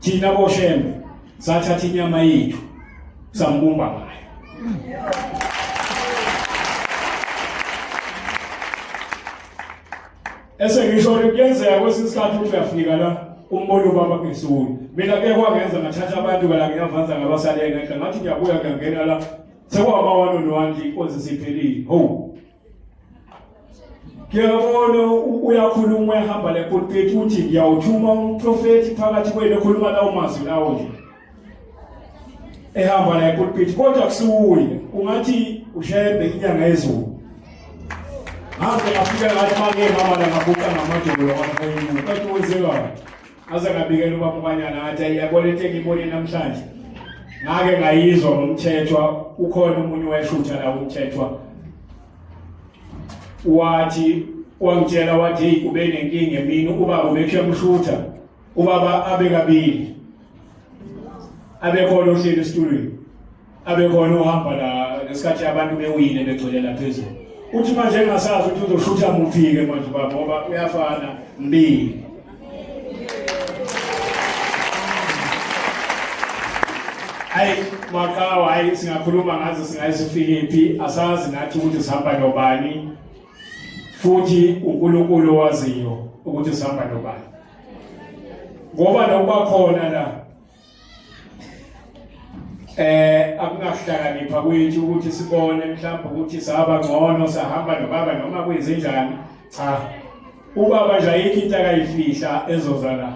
thina boshembe sathatha inyama yethu sambumba ngayo ese ngisho ukuthi kuyenzeka kwesinye isikhathi ukuthi uyafika la umbona ubaba ngesuku mina ke kwangenza ngathatha abantu kala ngiyavanza ngabasale ngenhla ngathi ngiyabuya ngiyangena la sekwaba one on one nje inkonzo isiphelile ho Ngiyabona uyakhuluma uyahamba le pulpit uthi ngiyawuthuma umprofeti phakathi kwenu ekhuluma lawo mazwi lawo nje. Ehamba la epulpit kodwa kusuye ungathi ushembe inyanga yezulu. Ngaze ngafika ngathi make mama la ngabuka ngamadolo ngathi kanti wenzekani? Ngaze ngabikela ubaba uManyana ngathi ayiyabona into engiyibone namhlanje. Ngake ngayizwa ngomthethwa ukhona omunye wayeshutha la umthethwa. Wathi wangitshela wathi hey ube nenkinga emini ubaba ubekhe emshutha ubaba abe kabili. Abe khona ohleli esitulweni. Abe khona uhamba la ngesikhathi abantu bewile begcwele la phezulu. Uthi manje engasazi ukuthi uzoshutha muphi-ke manje baba ngoba uyafana mbili. Hayi maqhawe hayi singakhuluma ngazo singaye sifike phi asazi nathi ukuthi sihamba nobani futhi uNkulunkulu owaziyo ukuthi sihamba nobani ngoba nokuba khona la eh akunakuhlakanipha kwethu ukuthi sibone mhlawumbe ukuthi saba ngcono sahamba nobaba noma kwenzenjani cha ubaba nje ayikho into akayifihla ezoza la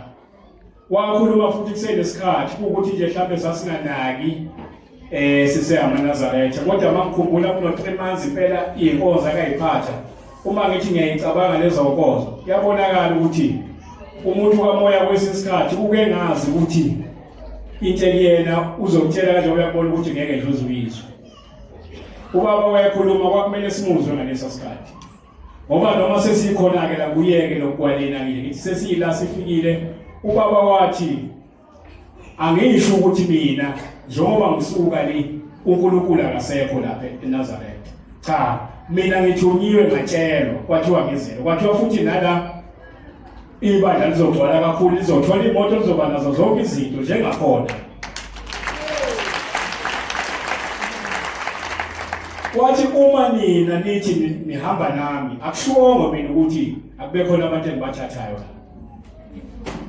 wakhuluma futhi kusenesikhathi ukuthi nje mhlawumbe sasinganaki eh siseyamaNazaretha kodwa mangikhumbula kuno 3 months impela inkonzo akayiphatha uma ngithi ngiyayicabanga lezo nkonzo kuyabonakala ukuthi umuntu kamoya kwesinye isikhathi uke ngazi ukuthi into ekuyena uzokutshela kanje uyabona ukuthi ngeke nje uzuyizwe ubaba wayekhuluma kwakumele simuzwe ngaleso sikhathi ngoba noma sesikhona-ke la kuyeke lokukwalena ke ngithi sesiyila sifikile ubaba wathi angisho ukuthi mina njengoba ngisuka le uNkulunkulu akasekho lapha eNazaretha cha mina ngithunyiwe ngatshelwa kwathiwa ngizele kwathiwa futhi nala ibandla lizogcwala kakhulu lizothola imoto lizoba nazo zonke izinto njengakhona wathi uma nina nithi nihamba nami akushiwongo mina ukuthi akube khona abantu engibathathayo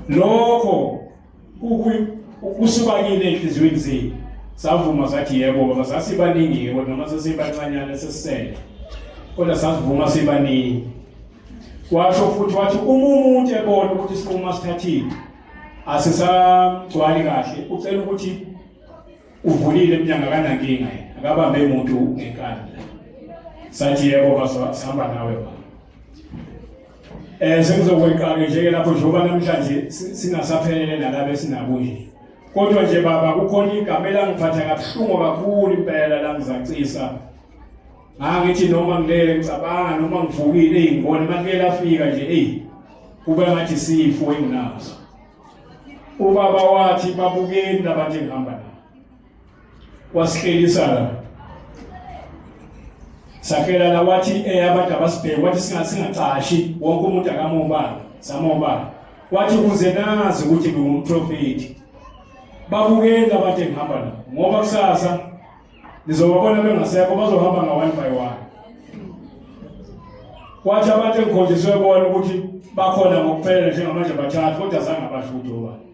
lokho kusuka kini enhliziyweni zenu savuma sathi yebo baba sasibaningi-ke kodwa noma sesibancanyana sesisele kodwa sasivuma sibaningi washo futhi wathi uma umuntu ebona ukuthi isinqumo asithathile asisamgcwali kahle ucela ukuthi uvulile emnyango akanankinga yena akabambe umuntu ngenkani sathi yebo baba sihamba nawe baba eh sengizokweqa-ke nje-ke lapho njengoba namhlanje singasaphelele nalaba esinabo nje kodwa nje baba kukhona igama elangiphatha kabuhlungu kakhulu impela langizacisa ngangithi noma ngilele ngicabanga noma ngivukile eyi ngibona manje lafika nje eyi kube ngathi sifo enginaso ubaba wathi babukeni labantu engihamba nabo wasihlelisa la sakhela la wathi eh abantu abasibheke wathi singacashi wonke umuntu akamobala samobala wathi ukuze nazi ukuthi ngingumprofeti. Babukeni abantu engihamba nabo ngoba kusasa nizobabona bengasekho bazohamba nga-one by one. Kwathi abantu engikhonjiswe bona ukuthi bakhona ngokuphelele njengamanje bathathu kodwa zange abasho ukuthi obani.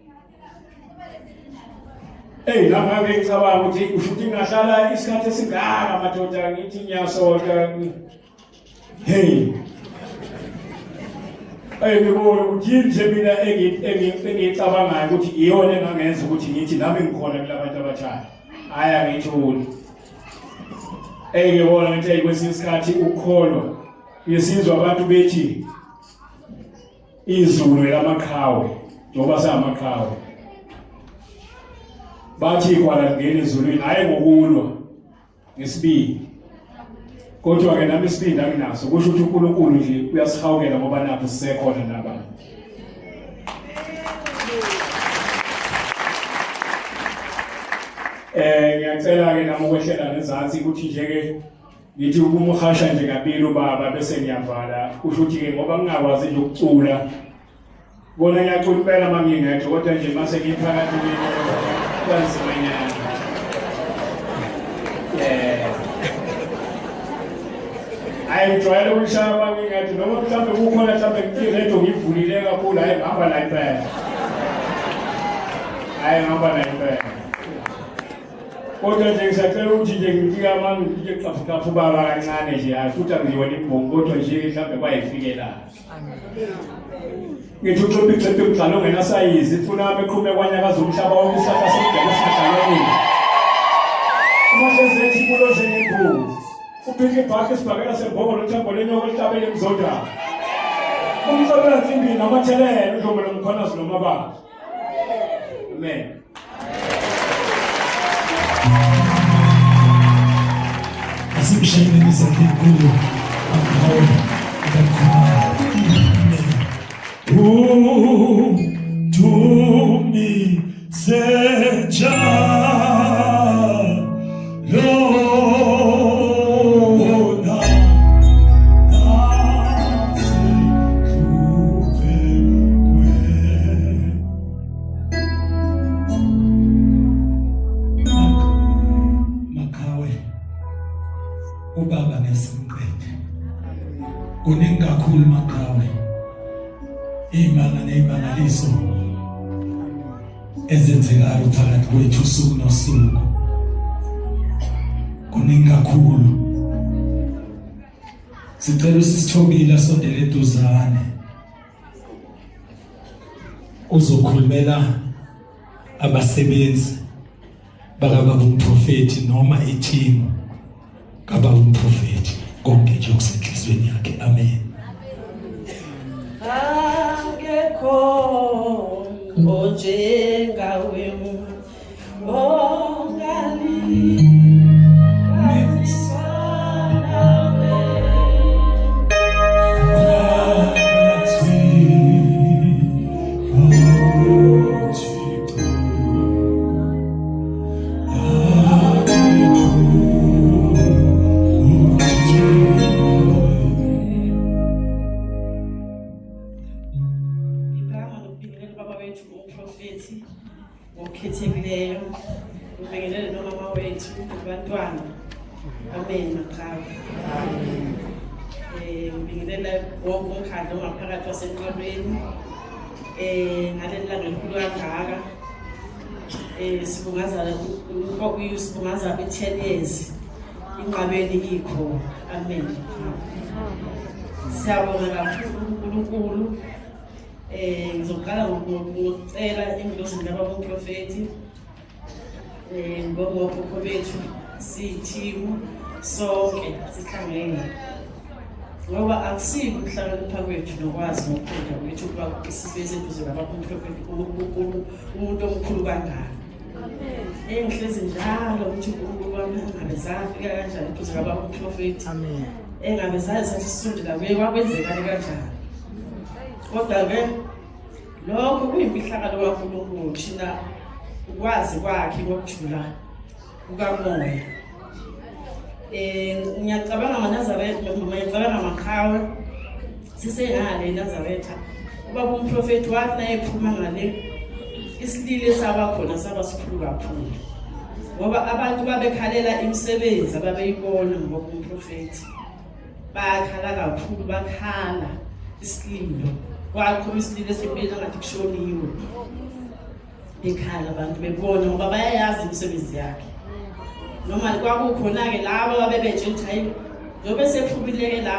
Eyi la ngake ngicabanga ukuthi usho ukuthi ngingahlala isikhathi esingaka madoda ngithi ngiyasonta. Hey. Hey ngibona ukuthi yini nje mina engiyicabangayo ukuthi iyona engangenza ukuthi ngithi nami ngikhona kulabantu abathathu. Hayi angiyitholi. Hey ngibona ngithi hey kwesinye isikhathi ukukholwa ngisizwa abantu bethi izulu elamaqhawe njengoba samaqhawe bathi igwala lingena ezulwini hayi ngokulwa ngesibindi kodwa ke nami isibindi anginaso kusho ukuthi uNkulunkulu nje uyasihawukela ngoba nakho sisekhona nabantu eh ngiyacela ke nami ukwehlela ngezansi ukuthi nje ke ngithi ukumuhasha nje kabili ubaba bese ngiyavala kusho ukuthi ke ngoba ngingakwazi nje ukucula Kona ngiyacula impela uma ngingedwa kodwa nje mase ngiphakathi kwanzima nyana. Yeah. Hayi ngijwayele ukuyishaya uma ngingedwa noma mhlawumbe kukhona mhlawumbe i-radio ngiyivulile kakhulu hayi ngihamba la impela. Hayi ngihamba la impela. Kodwa nje ngisacela ukuthi nje ngifika uma ngifike qaphu qaphu baba kancane nje hayi futhi angiyona imbongi kodwa nje mhlawumbe kwayifikela. Ngithi uxoxa ixhephe umdlalo ongenasayizi ifuna wami eqhume kwanyakaza umhlaba wonke isihlahla somdala esingadlalwa Umahlezi ethi kulo njengembuzi. Uphike ibhakhe isibhakela sembongolo uthambo lenyoka elihlabele emzondana. Umhlobela nsimbi namathelelo udlomo lomkhwanazi nomabala. Amen. Asimshayeleni izandla enkulu amqhawe abakhona. Amen. Udumise njalo Makhawe ubaba ngesimqede kuningi kakhulu maqhawe imanga nezimangaliso ezenzekayo phakathi kwethu usuku nosuku kuningi kakhulu sicela usisithobile asondele eduzane uzokhulumela abasebenzi bakababa umprofethi noma ithimu kababa umprofethi konke nje okusenhlizweni yakhe amen akekho onjengawe ongali Ngokukhethekileyo ngibingelele nomama wethu nabantwana. Amen maqhawe. Eh ngibingelela wonke umkhandlu ongaphakathi wasenqabeni. Eh ngaleli langa elikhulu kangaka. Eh sibungaza sibungaza i-10 years inqabeni ikhona. Amen. Siyabonga kakhulu uNkulunkulu. Eh ngizoqala ngokucela ingilosini laba bomprofethi eh ngibonga okhokho bethu siyithimu sonke sihlangene ngoba akusiko ukuhlakanipha kwethu nokwazi nokuqonda kwethu ukuba sibe seduze nababumprofethi umuntu omkhulu kangaka engihlezi njalo ukuthi uNkulunkulu wami angabe zafika kanjani eduze kwababumprofethi engabe zazi sathi sisondela kuye kwakwenzekani kanjani Kodwa-ke lokho kuyimfihlakalo kaNkulunkulu thina ukwazi kwakhe kokujula kukamoya. Eh ngiyacabanga amaNazaretha, ngiyacabanga amaqhawe sisengale eNazaretha. Ubaba umprofethi wathi nayephuma ngale Isililo esaba khona saba sikhulu kakhulu ngoba abantu babekhalela imisebenzi ababeyibona ngoba umprofethi bakhala kakhulu bakhala isililo kwaqhuma isililo esempilweni angathi kushoniwe bekhala abantu bebona ngoba bayayazi imisebenzi yakhe noma kwakukhona-ke labo ababebetshela ukuthi hayi njengoba esephumile-ke la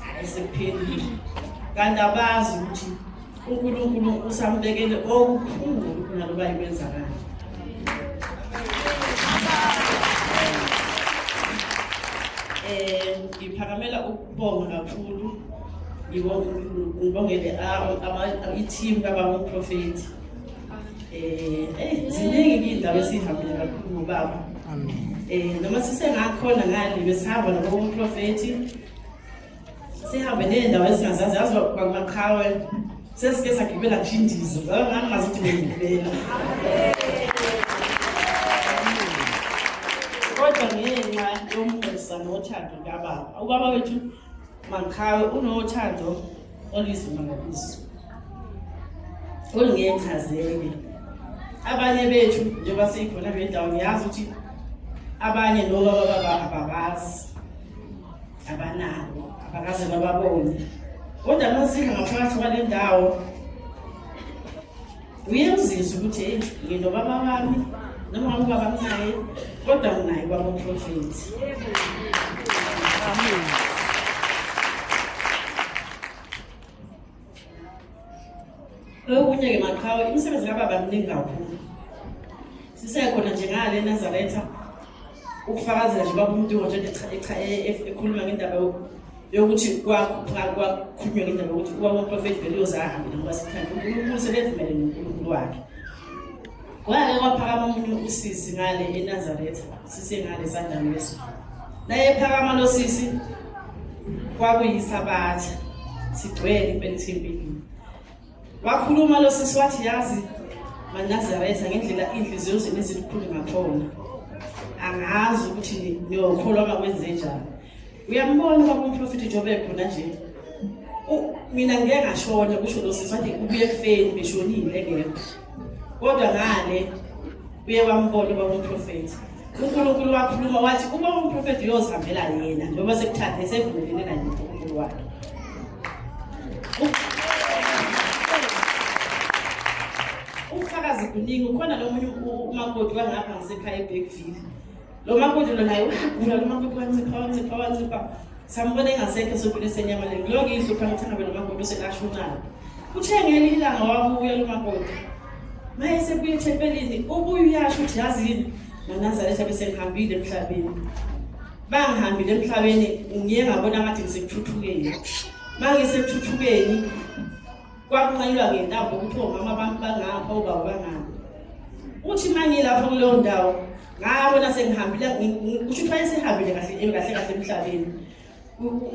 hayi sekuphelile kanti abazi ukuthi uNkulunkulu usambekele okukhulu kunaloba ikwenzakala eh ngiphakamela ukubonga kakhulu ngibongele i-team kababa umprofethi eh eh ziningi indaba esihambile kakhulu ngobaba amen eh noma sisengakhona ngale besihamba nobaba umprofethi sihambe ney'ndawo esingazazi yazi kwamaqhawe sesike sagibela ngisho indiza ngangingazi ukuthi bengigibela kodwa ngenxa yomusa nothando kababa ubaba wethu maqhawe unothando oluyizimangaliso olungechazeki abanye bethu njengoba siyikhona kule ndawo ngiyazi ukuthi abanye nobaba baba ababazi abanalo abakaze bababone kodwa uma sika ngaphakathi kwale ndawo uyemzisa ukuthi hey nginobaba wami noma ngabe ubaba nginaye kodwa nginaye ubaba umprofethi amen Okunye-ke maqhawe imisebenzi kababa miningi kakhulu sisekhona nje ngale Nazaretha ukufakazela nje baba umuntu nje ekhuluma ngendaba yokuthi kwakhulunywa ngendaba yokuthi ubaba umprofethi vele uyoze ahambe ngoba sithanda uNkulunkulu sebevumele noNkulunkulu wakhe kwake kwaphakama omunye usisi ngale eNazaretha sisengale sandamweso naye phakama lo sisi kwakuyisabatha sigcwele impela ithempelini Wakhuluma lo sisi wathi yazi maNazaretha ngendlela inhliziyo zenu ezilukhulu ngakhona. Angazi ukuthi niyokholwa uma kwenze njani. Uyambona ubaba umprofethi njengoba ekhona nje. Mina ngike ngashona kusho lo sisi wathi ubuye ekufeni beshonile engekho. Kodwa ngale uye wambona ubaba umprofethi. uNkulunkulu wakhuluma wathi uma umprofethi uyozihambela yena njengoba sekuthathe esevumelene naye uNkulunkulu wakhe. Ubufakazi kuningi ukhona nomunye umakoti wangapha ngisekhaya eBergville. Lo makoti lo naye uyagula lo makoti wancipha wancipha wancipha sambona engasekho esontweni esenyamaleni ngilokhu ngiyihlupha ngithi ngabe lo makoti usekashunayo. Kuthe ngelinye ilanga wabuya lo makoti maye sebuya ethempelini ubuye uyasho ukuthi yazi yini maNazaretha bese ngihambile emhlabeni bangihambile emhlabeni ngiye ngabona ngathi ngisekuthuthukeni mangisekuthuthukeni kwakunqanyulwa ngentambo ukuthi omama bami bangapha obaba bangapha uthi mangilapho kuleyo ndawo ngabona sengihambile kusho ukuthi wayesehambile kahle kahle kahle emhlabeni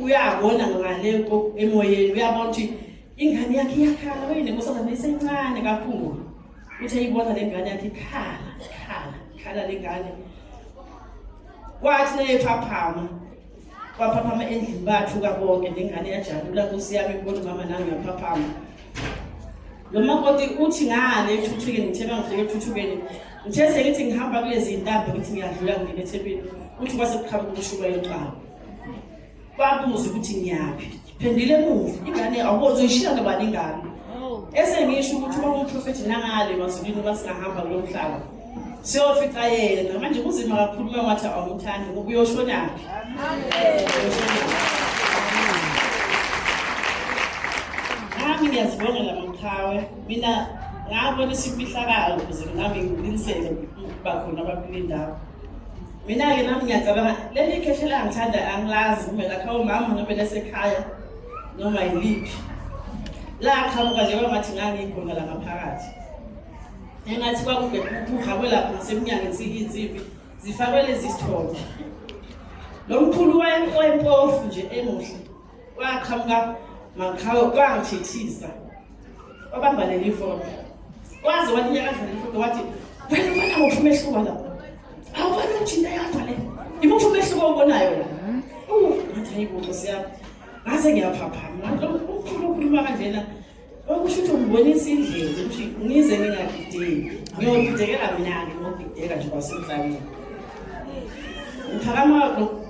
uyabona ngale emoyeni uyabona ukuthi ingane yakhe iyakhala wena nkosazana isencane kakhulu uthe ibona le ngane yakhe ikhala ikhala ikhala le ngane wathi nayephaphama waphaphama endlini bathuka bonke nengane yajabula nkosi yami ibona umama nami ngiyaphaphama lo makoti uthi ngale ethuthukeni ngithe mangifike ethuthukeni ngithe sengithi ngihamba kulezi ntambo ngithi ngiyadlula ngingena ethempini uthi kwase kuqhamuka ukushuba yoqala babuza ukuthi ngiyaphi phendile emuva ingane awubozi uyishiya nobani ingane esengisho ukuthi uma umprofethi nangale mazulwini uba singahamba kulo mhlaba siyofica yena manje kunzima kakhulu uma wathi awumthandi ngoba uyoshonaphi nami ngiyazibongela maqhawe mina ngabona isimfihlakalo ukuze nami ngiqiniseke ukuba khona abakule ndawo Mina-ke nami ngiyacabanga leli khehla langithanda angilazi kumbe lakha umama noma lesekhaya noma yiliphi laqhamuka nje kwangathi ngangikhona la ngaphakathi engathi kwakuhamwe lapho ngasemnyango insiki insimbi zifakwe lezi zithombe lo mkhulu wayempofu nje emuhle waqhamuka maqhawe wangithethisa wabamba leli foto waze walinyakaza leli foto wathi wena ubona muphi umehluko la awubona ukuthi into eyodwa le imuphi umehluko owubonayo la ngathi hayi bo nkosi yami ngase ngiyaphaphama ngathi umkhulu okhuluma kanjena Okusho ukuthi ungibonisa indlela ukuthi ngize ngingagideki. Ngiyogidekela mina-ke ngogideka nje kwasemhlabeni. Ngiphakama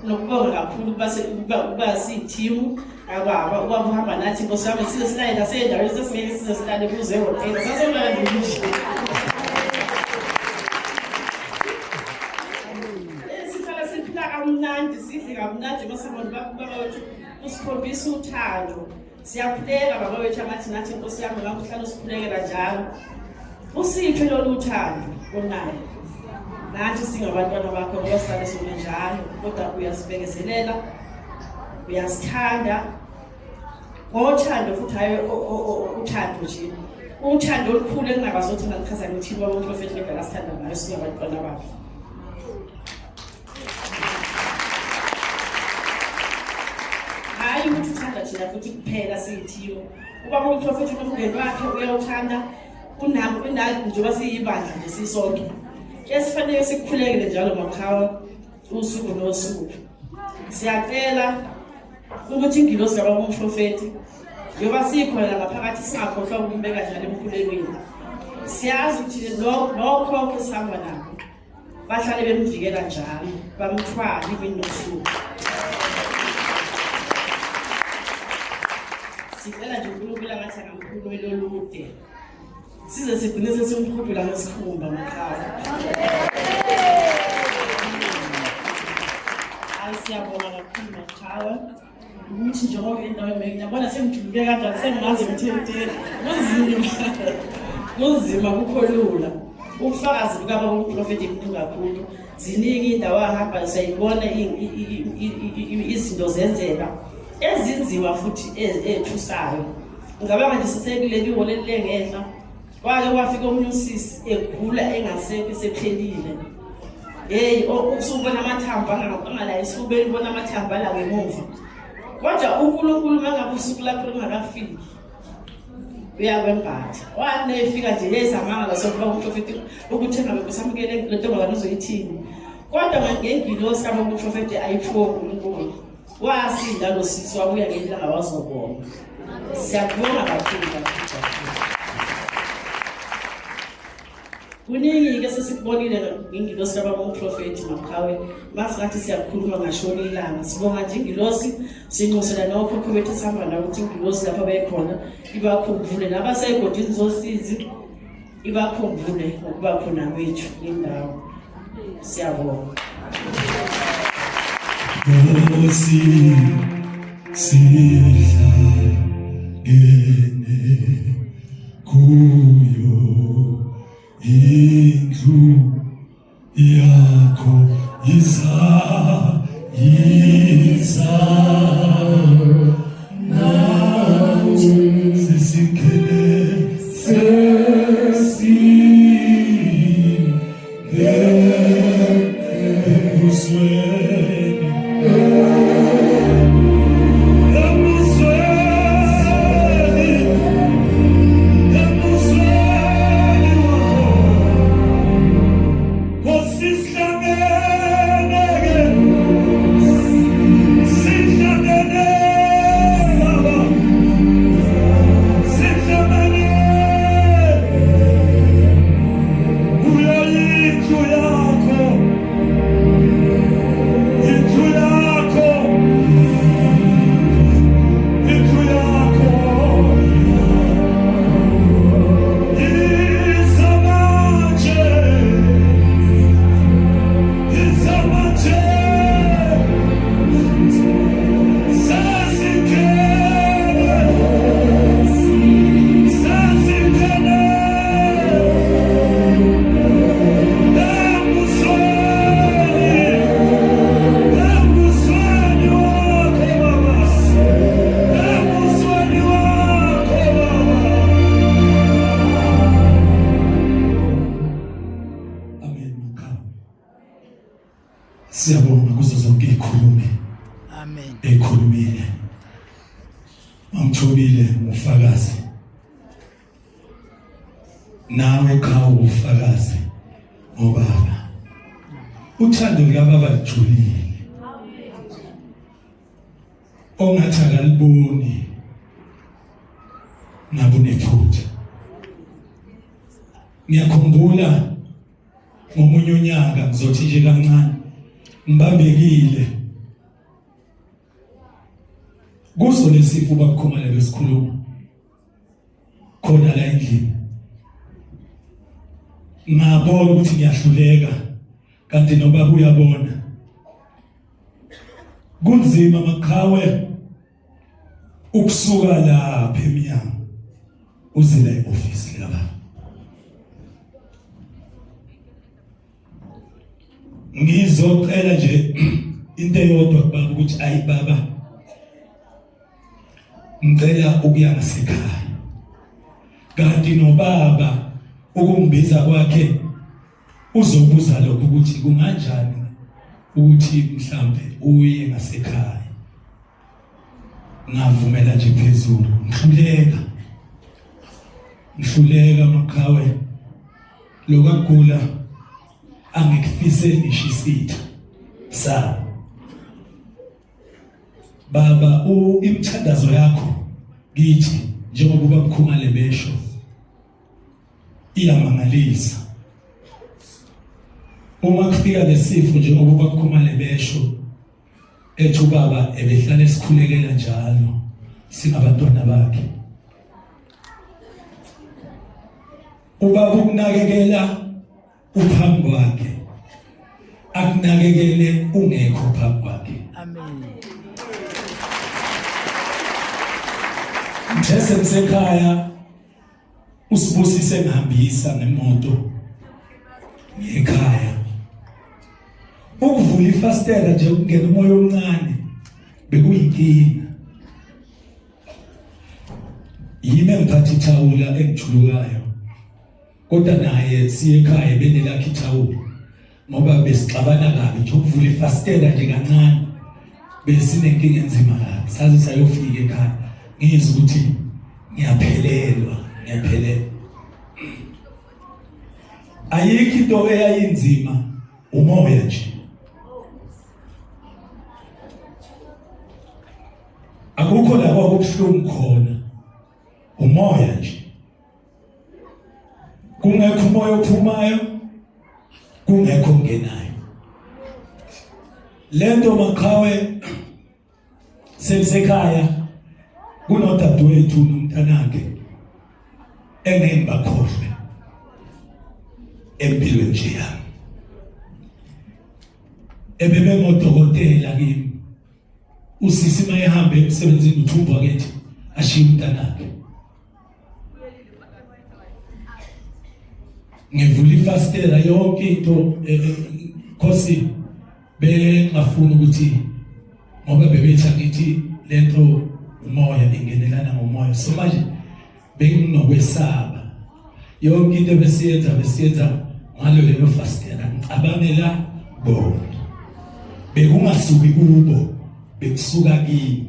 nokubonga kakhulu ukuba siyithimu kababa, ubaba uhamba nathi nkosi yami size silale nasendaweni sesingeke size silale kuze ehhotela sasolala nje ngisho. Sihlala siphila kamnandi sidle kamnandi masabona baba wethu usikhombisa uthando. Siyakhuleka baba wethu angathi nathi Nkosi yami ngakho uhlala usikhulekela njalo. Usiphe lolu thando onalo. Nathi singabantwana bakho ngoba sihlale sone njalo kodwa uyasibekezelela uyasithanda ngothando futhi hayi uthando nje uthando olukhulu engingakwazi ukuthi ngalichaza ngithini baba umprofethi ngendlela asithanda ngayo singabantwana bakhe. Hayi ukuthi uthanda thina futhi kuphela siyithiyo. Ubaba umprofethi unomndeni wakhe uyawuthanda unami unani njengoba siyibandla nje sisonke. Esifanele sikukhulekele njalo maqhawe usuku nosuku. Siyacela ukuthi ingilosi kababa umprofethi njengoba sikhona ngaphakathi singakhohlwa ukumbeka njalo emkhulekweni. Siyazi ukuthi nokhokho esihamba nabo bahlale bemvikela njalo bamthwale imini nobusuku sicela nje uNkulunkulu angathi angamkhulumela olude size sigcine sesimhudula ngesikhumba maqhawe hayi siyabonga kakhulu maqhawe ukuthi njengoba indawo emeke ngiyabona sengijuluke kanjani sengingaze ngithentele kunzima kunzima kukho lula ubufakazi bukaba umprofeti buningi kakhulu ziningi indawo ahamba siyayibona izinto zenzeka ezinzima futhi ethusayo ngicabanga nje sisekuleli holo elilengenhla Kwake kwafika omunye usisi egula engasekho esephelile. Hey, usubona amathambo angala esifubeni ubona amathambo ala ngemuva. Kodwa uNkulunkulu mangabe usuku lakho lungakafiki uyakwembatha. Wane efika nje yezamanga sokuba umprofeti ukuthi engabe kusamukele le ntombazane uzoyithini. Kodwa ngengilosi kaba umprofeti ayiphiwe uNkulunkulu. Wasinda lo sisi wabuya ngelanga wazobonga. Siyakubonga kakhulu kakhulu. Kuningi-ke sesikubonile ngengilosi kababa umprofethi Maqhawe masingathi siyakhuluma ngashona ilanga sibonga nje ingilosi sinxusela nokhokho bethu esihamba nabo ukuthi ingilosi lapha bekhona ibakhumbule nabasegodini zosizi ibakhumbule ngokuba khona kwethu lendawo siyabonga Nkosi sihlangene kuyo indlu yakho iza iza nawe sesikhele sesingene embusweni embusweni embusweni wakho Nkosi sihlangene ke sihlangene baba sihlangene kuyo indlu yakho indlu yakho indlu yakho iza manje iza manje sesikhele sesikhele embusweni embusweni wakho baba embusweni wakho baba. Amen mkhaya. Siyabonga kuzo zonke izikhulumi. Amen. Ekhulumile. Mamthobile ngufakazi. Nawe qha ufakazi ngobaba. Uthando lukababa lijulile. Ongathi akaliboni. Ngabe unephutha. Ngiyakhumbula ngomunye unyaka ngizothi nje kancane ngibambekile kuso lesifo bakukhumale besikhuluma khona la endlini ngabona ukuthi ngiyahluleka kanti nobaba uyabona kunzima maqhawe ukusuka lapha emnyango uze la e-ofisi likababa ngizocela nje into eyodwa kubaba ukuthi ayi baba ngicela ukuya ngasekhaya kanti nobaba ukumbiza kwakhe uzobuza lokho ukuthi kunganjani ukuthi mhlambe uye ngasekhaya ngavumela nje phezulu ngihluleka ngihluleka maqhawe lokagula angikufiseli ngisho isitha sa baba u imithandazo yakho kithi njengoba ubabkhumale besho iyamangalisa uma kufika lesifo njengoba ubabkhumale besho ethi ubaba ebehlala esikhulekela njalo singabantwana bakhe ubaba ukunakekela uphambi kwakhe akunakekele ungekho phambi kwakhe amen ngithe sengisekhaya usibusise ngihambisa ngemoto ngekhaya ukuvula ifastela nje ukungena umoya omncane bekuyinkinga yimi engiphatha ithawula engijulukayo kodwa naye siye ekhaya benelakhe ithawula ngoba besixabana kabi nje ukuvula ifastela nje kancane besinenkinga enzima kabi saze sayofika ekhaya ngizwe ukuthi ngiyaphelelwa ngiyaphelelwa ayikho into eyayinzima umoya nje akukho la kwakubuhlungu khona umoya nje kungekho umoya ophumayo kungekho ongenayo lento maqhawe selisekhaya kunodadewethu nomntanakhe engeke ngibakhohlwe empilweni nje yami ebebengodokotela kimi usisi mayehambe emsebenzini uthumbwa kethi ashiye umntanakhe ngivula ifastela yonke into eh, eh, khosi bengafuni ukuthi ngoba bebethi angithi lento umoya ingenelana ngomoya so manje benginokwesaba yonke into besiyenza besiyenza ngalo lelo fastela ngicabangela bona bekungasuki kubo bekusuka kimi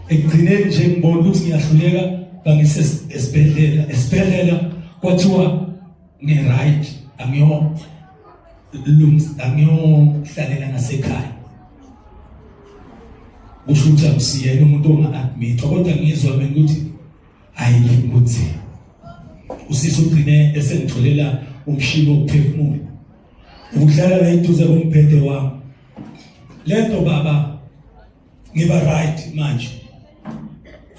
ekugcineni nje ngibona ukuthi ngiyahluleka bangise esibhedlela esibhedlela kwathiwa ngi-right angiyo angiyohlalela ngasekhaya kusho ukuthi akusiyena umuntu onga-admithwa kodwa ngizwa mina ukuthi hayi ngikuthi usisi ugcine esengitholela umshini wokuphefumula ukuhlala la eduze kombhede wami lento baba ngiba right manje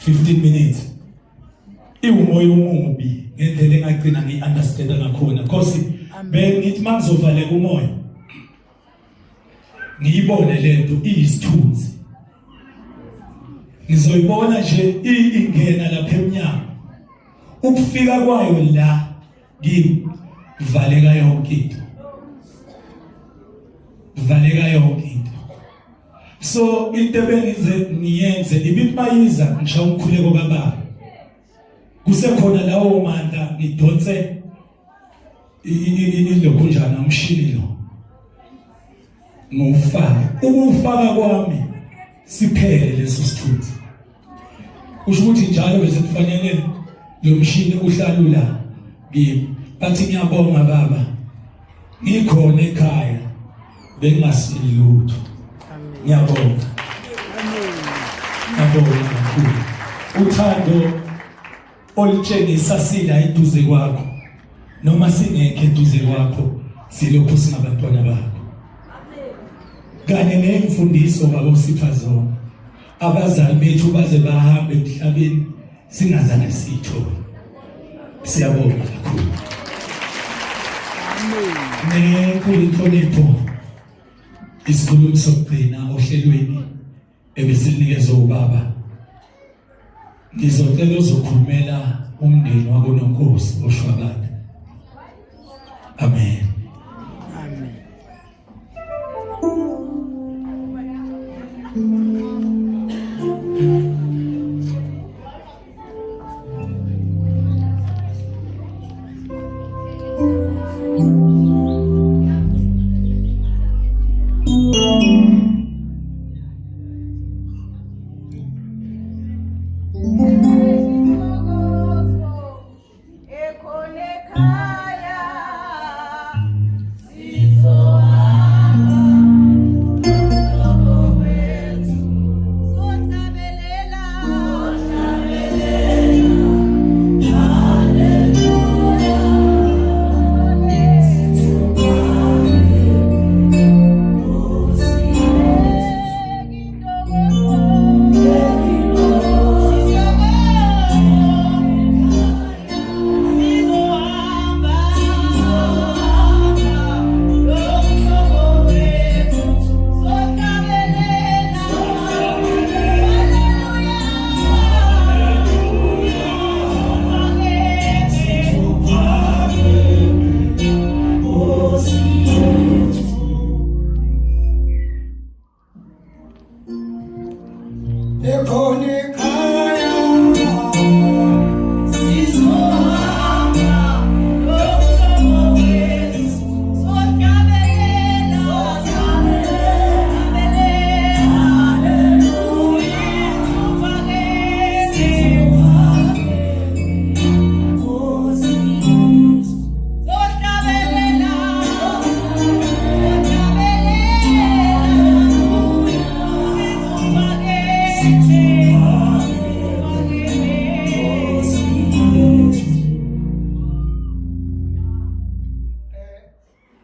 15 minutes iwumoya omubi ngendlela engagcina ngi-understanda ngakhona because bengithi uma ngizovaleka umoya ngiyibone lento iyisithunzi ngizoyibona nje ingena lapha emnyango ukufika kwayo la kimi valeka yonke into valeka yonke into so into ebengize ngiyenze ibimayiza ngisho umkhuleko kababa kusekhona lawo mandla ngidonse ilokhunjana umshini lo ngowufake ukufaka kwami siphele leso sithunzi kusho ukuthi njalo bese kufanele lo mshini uhlalula kimi bathi ngiyabonga baba ngikhona ekhaya bengingasili lutho ngiyabonga ngiyabonga kakhulu uthando. olitshengisa sila eduze kwakho noma singekho eduze kwakho silokhu singabantwana bakho kanye nemfundiso baba usipha zona abazali bethu baze bahambe emhlabeni singazange siyithole siyabonga kakhulu nenkulu inhlonipho isikhulumi sokugcina ohlelweni ebesilinikeza ubaba ngizocela uzokhulumela umndeni wakononkosi oshwabane amen amen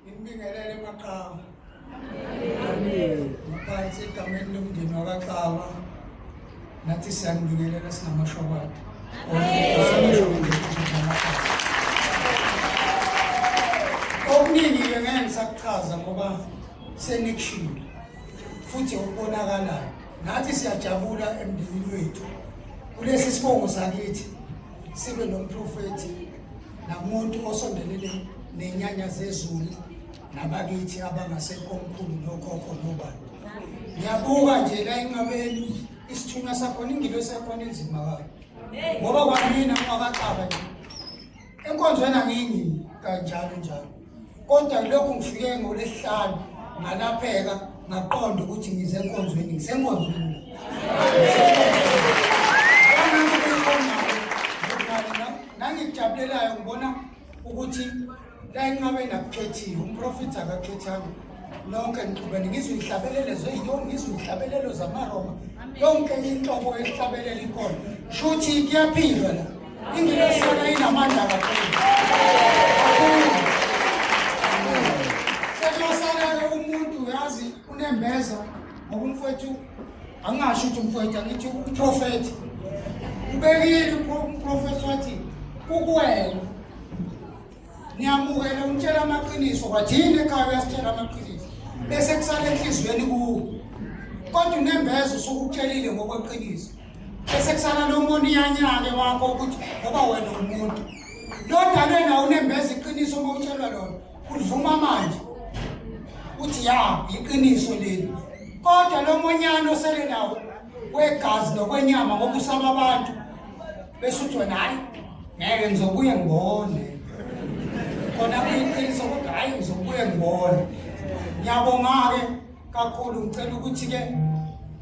Nginibingelele maqhawe. Amen. Ngaphansi egameni lomndeni wakaXawa nathi siyanibingelela singamashobane. Okuningi-ke ngeke ngisakuchaza ngoba senikushilo futhi okubonakalayo. Nathi siyajabula emndenini wethu kulesi sibongo sakithi sibe nomprofethi namuntu osondelene nenyanya zezulu nabakithi abangasekho omkhulu nokhokho nobani ngiyabuka nje la enqabeni isithunywa sakhona ingilosi yakhona inzima kabi ngoba kwamina ungakaxaba nje enkonzweni angingi kanjalo njalo kodwa lokhu ngifike ngolwesihlanu ngalapheka ngaqonda ukuthi ngize enkonzweni ngisenkonzweni nangikujabulelayo ngibona ukuthi la enqabeni akukhethiwe umprofethi akakhethanga nonke nixubene ngizwe ihlabelelo zeyiyoni ngizwe ihlabelelo zamaroma yonke inhlobo yehlabelelo ikhona shuthi kuyaphilwa la ingilosi yona inamandla kakhulu sekuyosala-ke umuntu uyazi unembeza ngoba umfowethu angingasho ukuthi umfowethu angithi umprofethi ubekile umprofethi wathi kukuwena niyamukela umtshela amaqiniso kwathini ekhaya uyasitshela amaqiniso bese kusala enhliziyweni kuwo kodwa unembeza usukutshelile ngokweqiniso bese kusala lo moniyanyane wakho ukuthi ngoba wena umuntu lo dalwe nawo unembeza iqiniso uma utshelwa lona ulivuma manje uthi ya iqiniso leli kodwa lo monyana osele nawo wegazi nokwenyama ngoba usaba abantu bese uthi wena hayi ngeke ngizobuye ngibone khona kuyiqiniso kodwa hayi ngizobuye ngibone ngiyabonga-ke kakhulu ngicela ukuthi-ke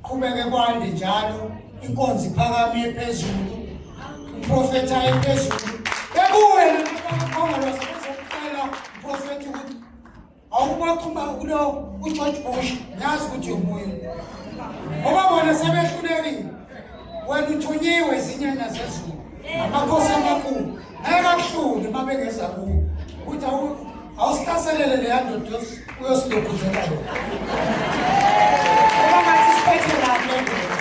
qhubeke kwande njalo inkonzo iphakame phezulu umprofethi aye phezulu bekuwe nakhongolose bezokucela umprofethi ukuthi awubaxhuma kulo uGeorge Bush ngiyazi ukuthi ubuye ngoba bona sebehlulekile wena uthunyiwe izinyanya zezulu. Amakhosi amakhulu ngeke akuhlule uma bengeza kuwo ukuthi awusihlaselele leya ndoda uyosilokhuzela yona. Ngoba ngathi siphethe kabi le ndoda.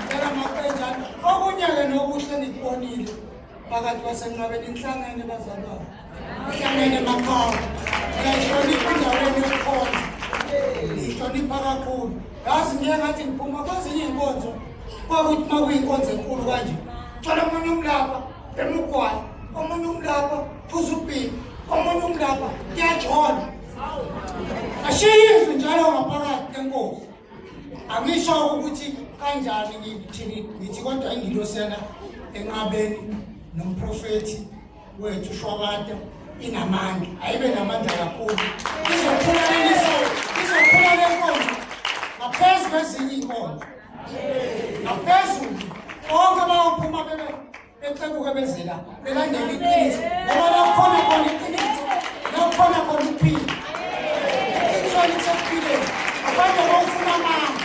Ngicela makubenjani. Okunye-ke nokuhle engikubonile phakathi kwasenqabeni inhlangene bazalwane. Ihlangene emakhaya. Ngiyayihlonipha endaweni yokukhonza. Ngiyihlonipha kakhulu. Yazi ngiye ngathi ngiphuma kwezinye iy'nkonzo kwakuthi uma kuyinkonzo enkulu kanje thola omunye umlapha emugwayi omunye umlapha phuza ubhini omunye umlapha kuyajola ashiye izwi njalo ngaphakathi lenkosi angisho ukuthi kanjani ngithini ngithi kodwa ingilosi yana enqabeni nomprofethi wethu shwabada inamandla ayibe namandla kakhulu izokhula leliso izokhula lenkonzo ngaphezu kwezinye iy'nkonzo ngaphezulu bonke bayophuma bebe bexebuke bezela belandela iqiniso ngoba la kukhona khona iqiniso la kukhona khona ukuphila iqinisweni kusekuphileni ngaphandle bawufuna amanga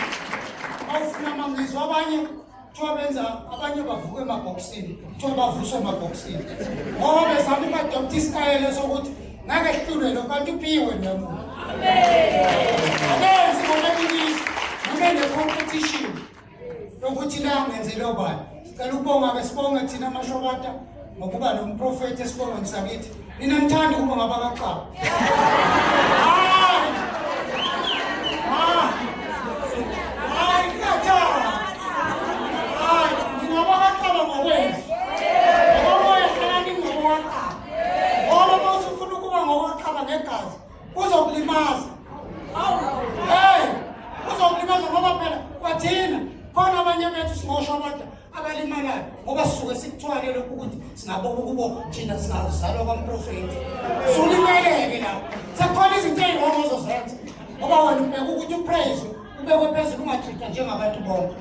bawufuna amanga ngizwa abanye kuthiwa benza abanye bavuka emabhokisini kuthiwa bavuswe emabhokisini ngoba bezama uku-adopta isitayela sokuthi ngeke sihlulwe lo kanti uphiwe loya muntu akenzi ngomebilisi noma ene-competition yokuthi la ngenzele obani sicela ukubonga-ke sibonge thina amashobata ngokuba nomprofethi esibongweni sakithi nina nithanda ukuba ngabakaxaba hayi ngingathanda hayi ngingabakaxaba ngokwenu ngokomoya hlalani ngokokaxaba ngoba uma usufuna ukuba ngokokaxaba ngegazi kuzokulimaza hey kuzokulimaza ngoba phela kwathina khona abanye bethu singosho abantu abalimalayo ngoba sisuke sikuthwale lokhu ukuthi singaboka ukubo thina singazalwa kwamprofethi sulimeleke lapho sekukhona izinto ey'rongo ozozenza ngoba wena ubheka ukuthi upraise ubekwe phezulu ungathithwa njengabantu bonke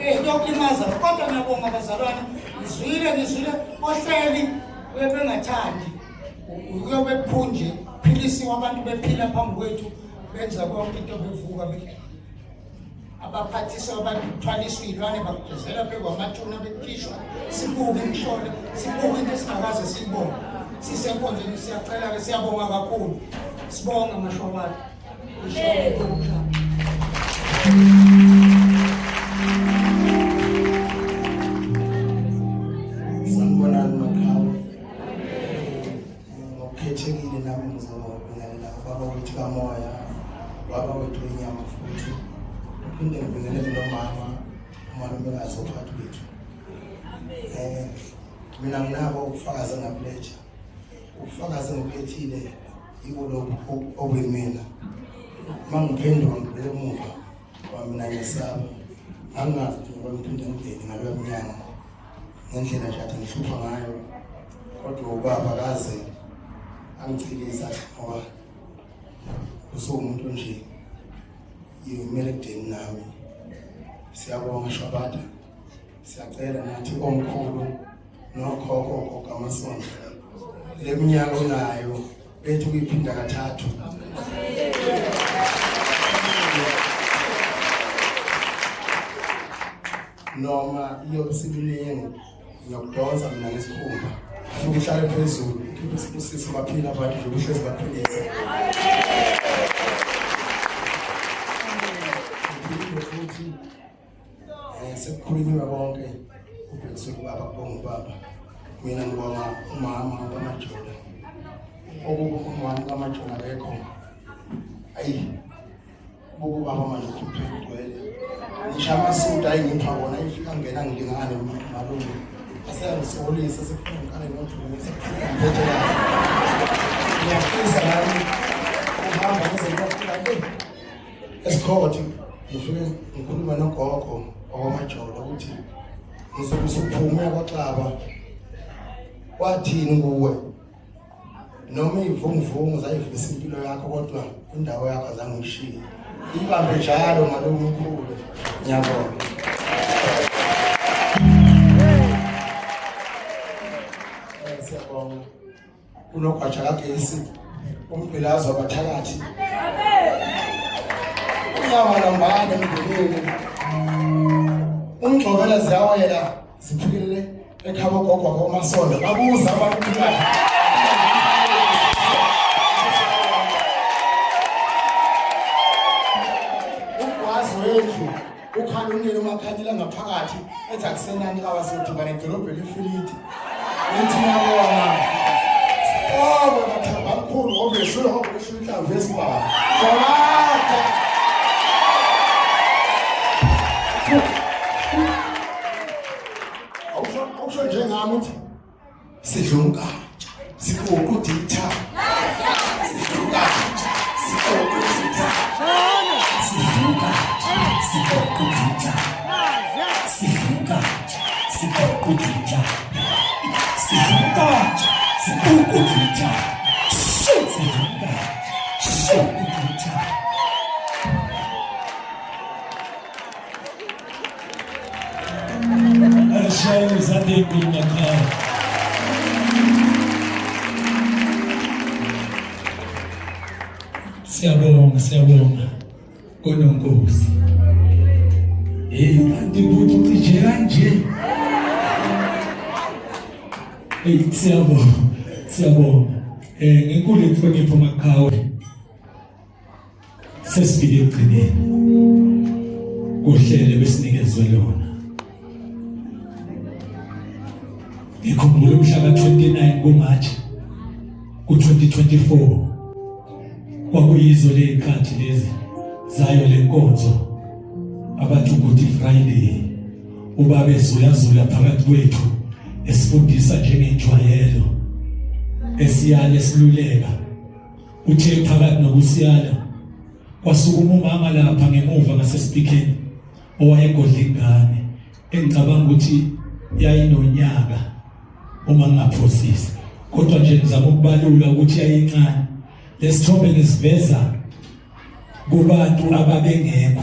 um kuyokulimaza kodwa ngiyabonga bazalwane ngizwile ngizwile ohleli uye bengathandi uyobe phunje philisiwe abantu bephila phambi kwethu benza konke into bevuka abaphathiswa abantu kuthwaliswa iy'lwane bakugezela phekwamathuna bekukhishwa sibuke imihlola sibuke into esingakaze siyibone sisenkonzweni siyacela-ke siyabonga kakhulu sibonge mashobane Sanibonani maqhawe. Ngokukhethekile nami ngizobingelela ubaba wethu kamoya, ubaba wethu wenyama futhi. Ngiphinde ngibingelele nomama, umalumekazi ophakathi kwethu. Eh mina nginabo ubufakazi engabuletha. Ubufakazi engibulethile yibo lobu obuyimina. Uma ngiphenduka ngibheke emuva ngoba mina ngiyesaba. Ngangingazi ukuthi ngoba ngiphinde ngingene ngaloya mnyango. ngendlela nje athi ngihlupha ngayo kodwa ubaba kaze angichiliza ngoba usuwumuntu nje yimele kudeni nami siyabonga Shabada siyacela nathi omkhulu nokhokho ogogo amasonto le minyaka onayo bethi kuyiphinda kathathu noma iyobe isiminingi ngiyakudonsa mina ngesikhumba ufike uhlale phezulu ukhiphe isibusiso baphila abantu nje kuhlezi baphilisa ngiphilile futhi um sekukhulunyiwe konke kubhekiswe kubaba kubonga ubaba mina ngibonga umama kamajola okuba umama kamajola akekho ayi buka ubaba manje ukhuphe igcwele ngisho amasudu ayingipha wona ifika ngena ngilingane malume aseyangisokolisa sekufuna ngiqale ngodumisa ngiphethe kahle ngiyafisa nami ukuhamba ngize ngiyofika le esikhothi ngifike ngikhulume nogogo wakwamajolo ukuthi ngizobe usuphume kwaxaba wathini kuwe noma iy'vunguvungu zayivisa impilo yakho kodwa indawo yakho azange uyishiye ibambe njalo malume ukhule ngiyabonga eh, siyabonga unogwaja kagesi umgqilazi wabathakathi unyama nambane emndenini umgxobela ziyawela. Siphikelele ekhaya gogo wakho uMasondo. Babuza abantu ukuthi Ugwazi wendlu ukhala unini umakhanyela ngaphakathi ethi akusenani kawasodibana edolobheni lifilidi. Nithi niyabona. Oh, wena thamba mkhulu ngoba uyeshula ngoba uyeshula inhlamvu yesibhamu. Jawada. Awusho awusho njengami uthi sidla umkantsha siquqa uditha. Sidla umkantsha siquqa uditha. Sidla umkantsha siquqa uditha. Sidla umkantsha siquqa uditha. Sidla umkantsha siquqa uditha. Sidla umkantsha siquqa uditha. Alishayele izandla ey'nkulu makhaya. Siyabonga, siyabonga. Kononkosi. Hey, kanti buthi ucije kanje. Hey, siyabonga. Siyabonga. Eh ngenkulu inhlonipho maqhawe. Sesifike ekugcineni. Kuhlele besinikezwe lona. Ngikhumbula umhla ka-29 kuMarch ku-2024 kwakuyizo ley'khathi lezi zayo le nkonzo abathi Good Friday ubaba ezulazula phakathi kwethu esifundisa njengenjwayelo esiyala esiluleka uthe phakathi nokusiyala kwasukuma umama lapha ngemuva ngasesipikeni owayegodla ingane engicabanga ukuthi yayinonyaka uma ngingaphosisi kodwa nje ngizama ukubalula ukuthi yayincane lesithombe ngisiveza kubantu ababengekho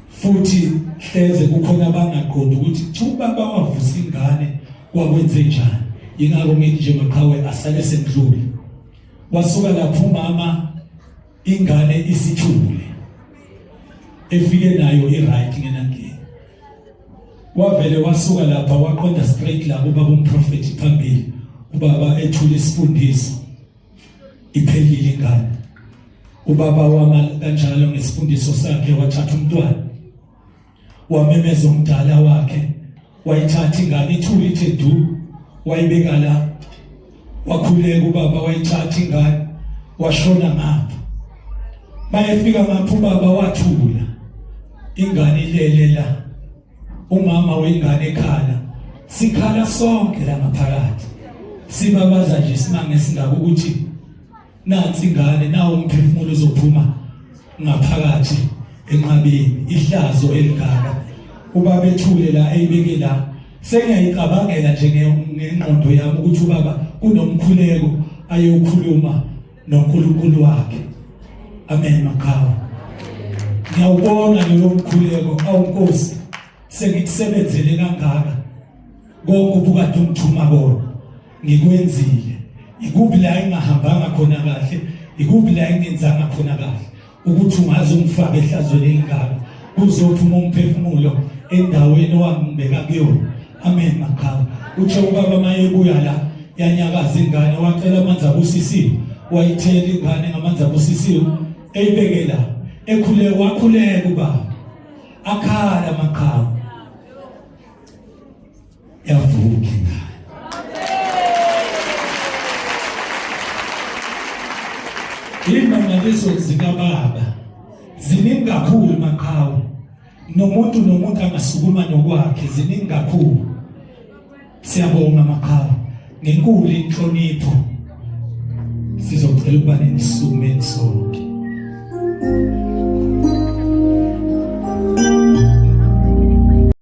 futhi hleze kukhona abangaqondi ukuthi thuba bawavusa ingane kwakwenze njani yingakho ngithi nje maqhawe asale sendlule wasuka lapho umama ingane isithule efike nayo i-right ngenankinga wavele wasuka lapha waqonda straight la kubaba umprofethi phambili ubaba ethula isifundiso iphelile ingane ubaba wama kanjalo ngesifundiso sakhe wathatha umntwana wamemeza umdala wakhe wayithatha ingane ithule ithe du wayibeka la wakhuleka ubaba wayithatha ingane washona ngapha bayefika ngapha ubaba wathula ingane ilele la umama wengane ekhala sikhala sonke la ngaphakathi sibabaza nje isimanga esingaka ukuthi nansi ingane nawo umphefumulo uzophuma ngaphakathi enqabeni ihlazo elingaka ubaba ethule la eyibeke la sengiyayicabangela nje ngengqondo yami ukuthi ubaba kunomkhuleko ayokhuluma noNkulunkulu wakhe amen maqhawe ngiyawubona loyo mkhuleko awu Nkosi sengikusebenzele kangaka konke ubukade ungithuma kona ngikwenzile ikuphi la engahambanga khona kahle ikuphi la engenzanga khona kahle ukuthi ungaze ungifake ehlazweni elingaka kuzophuma umphefumulo endaweni owangibeka kuyona amen maqhawe uthe ubaba mayebuya la yanyakaza ingane wacela amanzi abusisiwe wayithela ingane ngamanzi abusisiwe eyibeke la ekhuleka wakhuleka ubaba akhala maqhawe yavuka ingane Imangaliso zikababa ziningi kakhulu maqhawe nomuntu nomuntu angasukuma nokwakhe ziningi kakhulu siyabonga maqhawe ngenkulu inhlonipho sizocela ukuba nisukumeni sonke.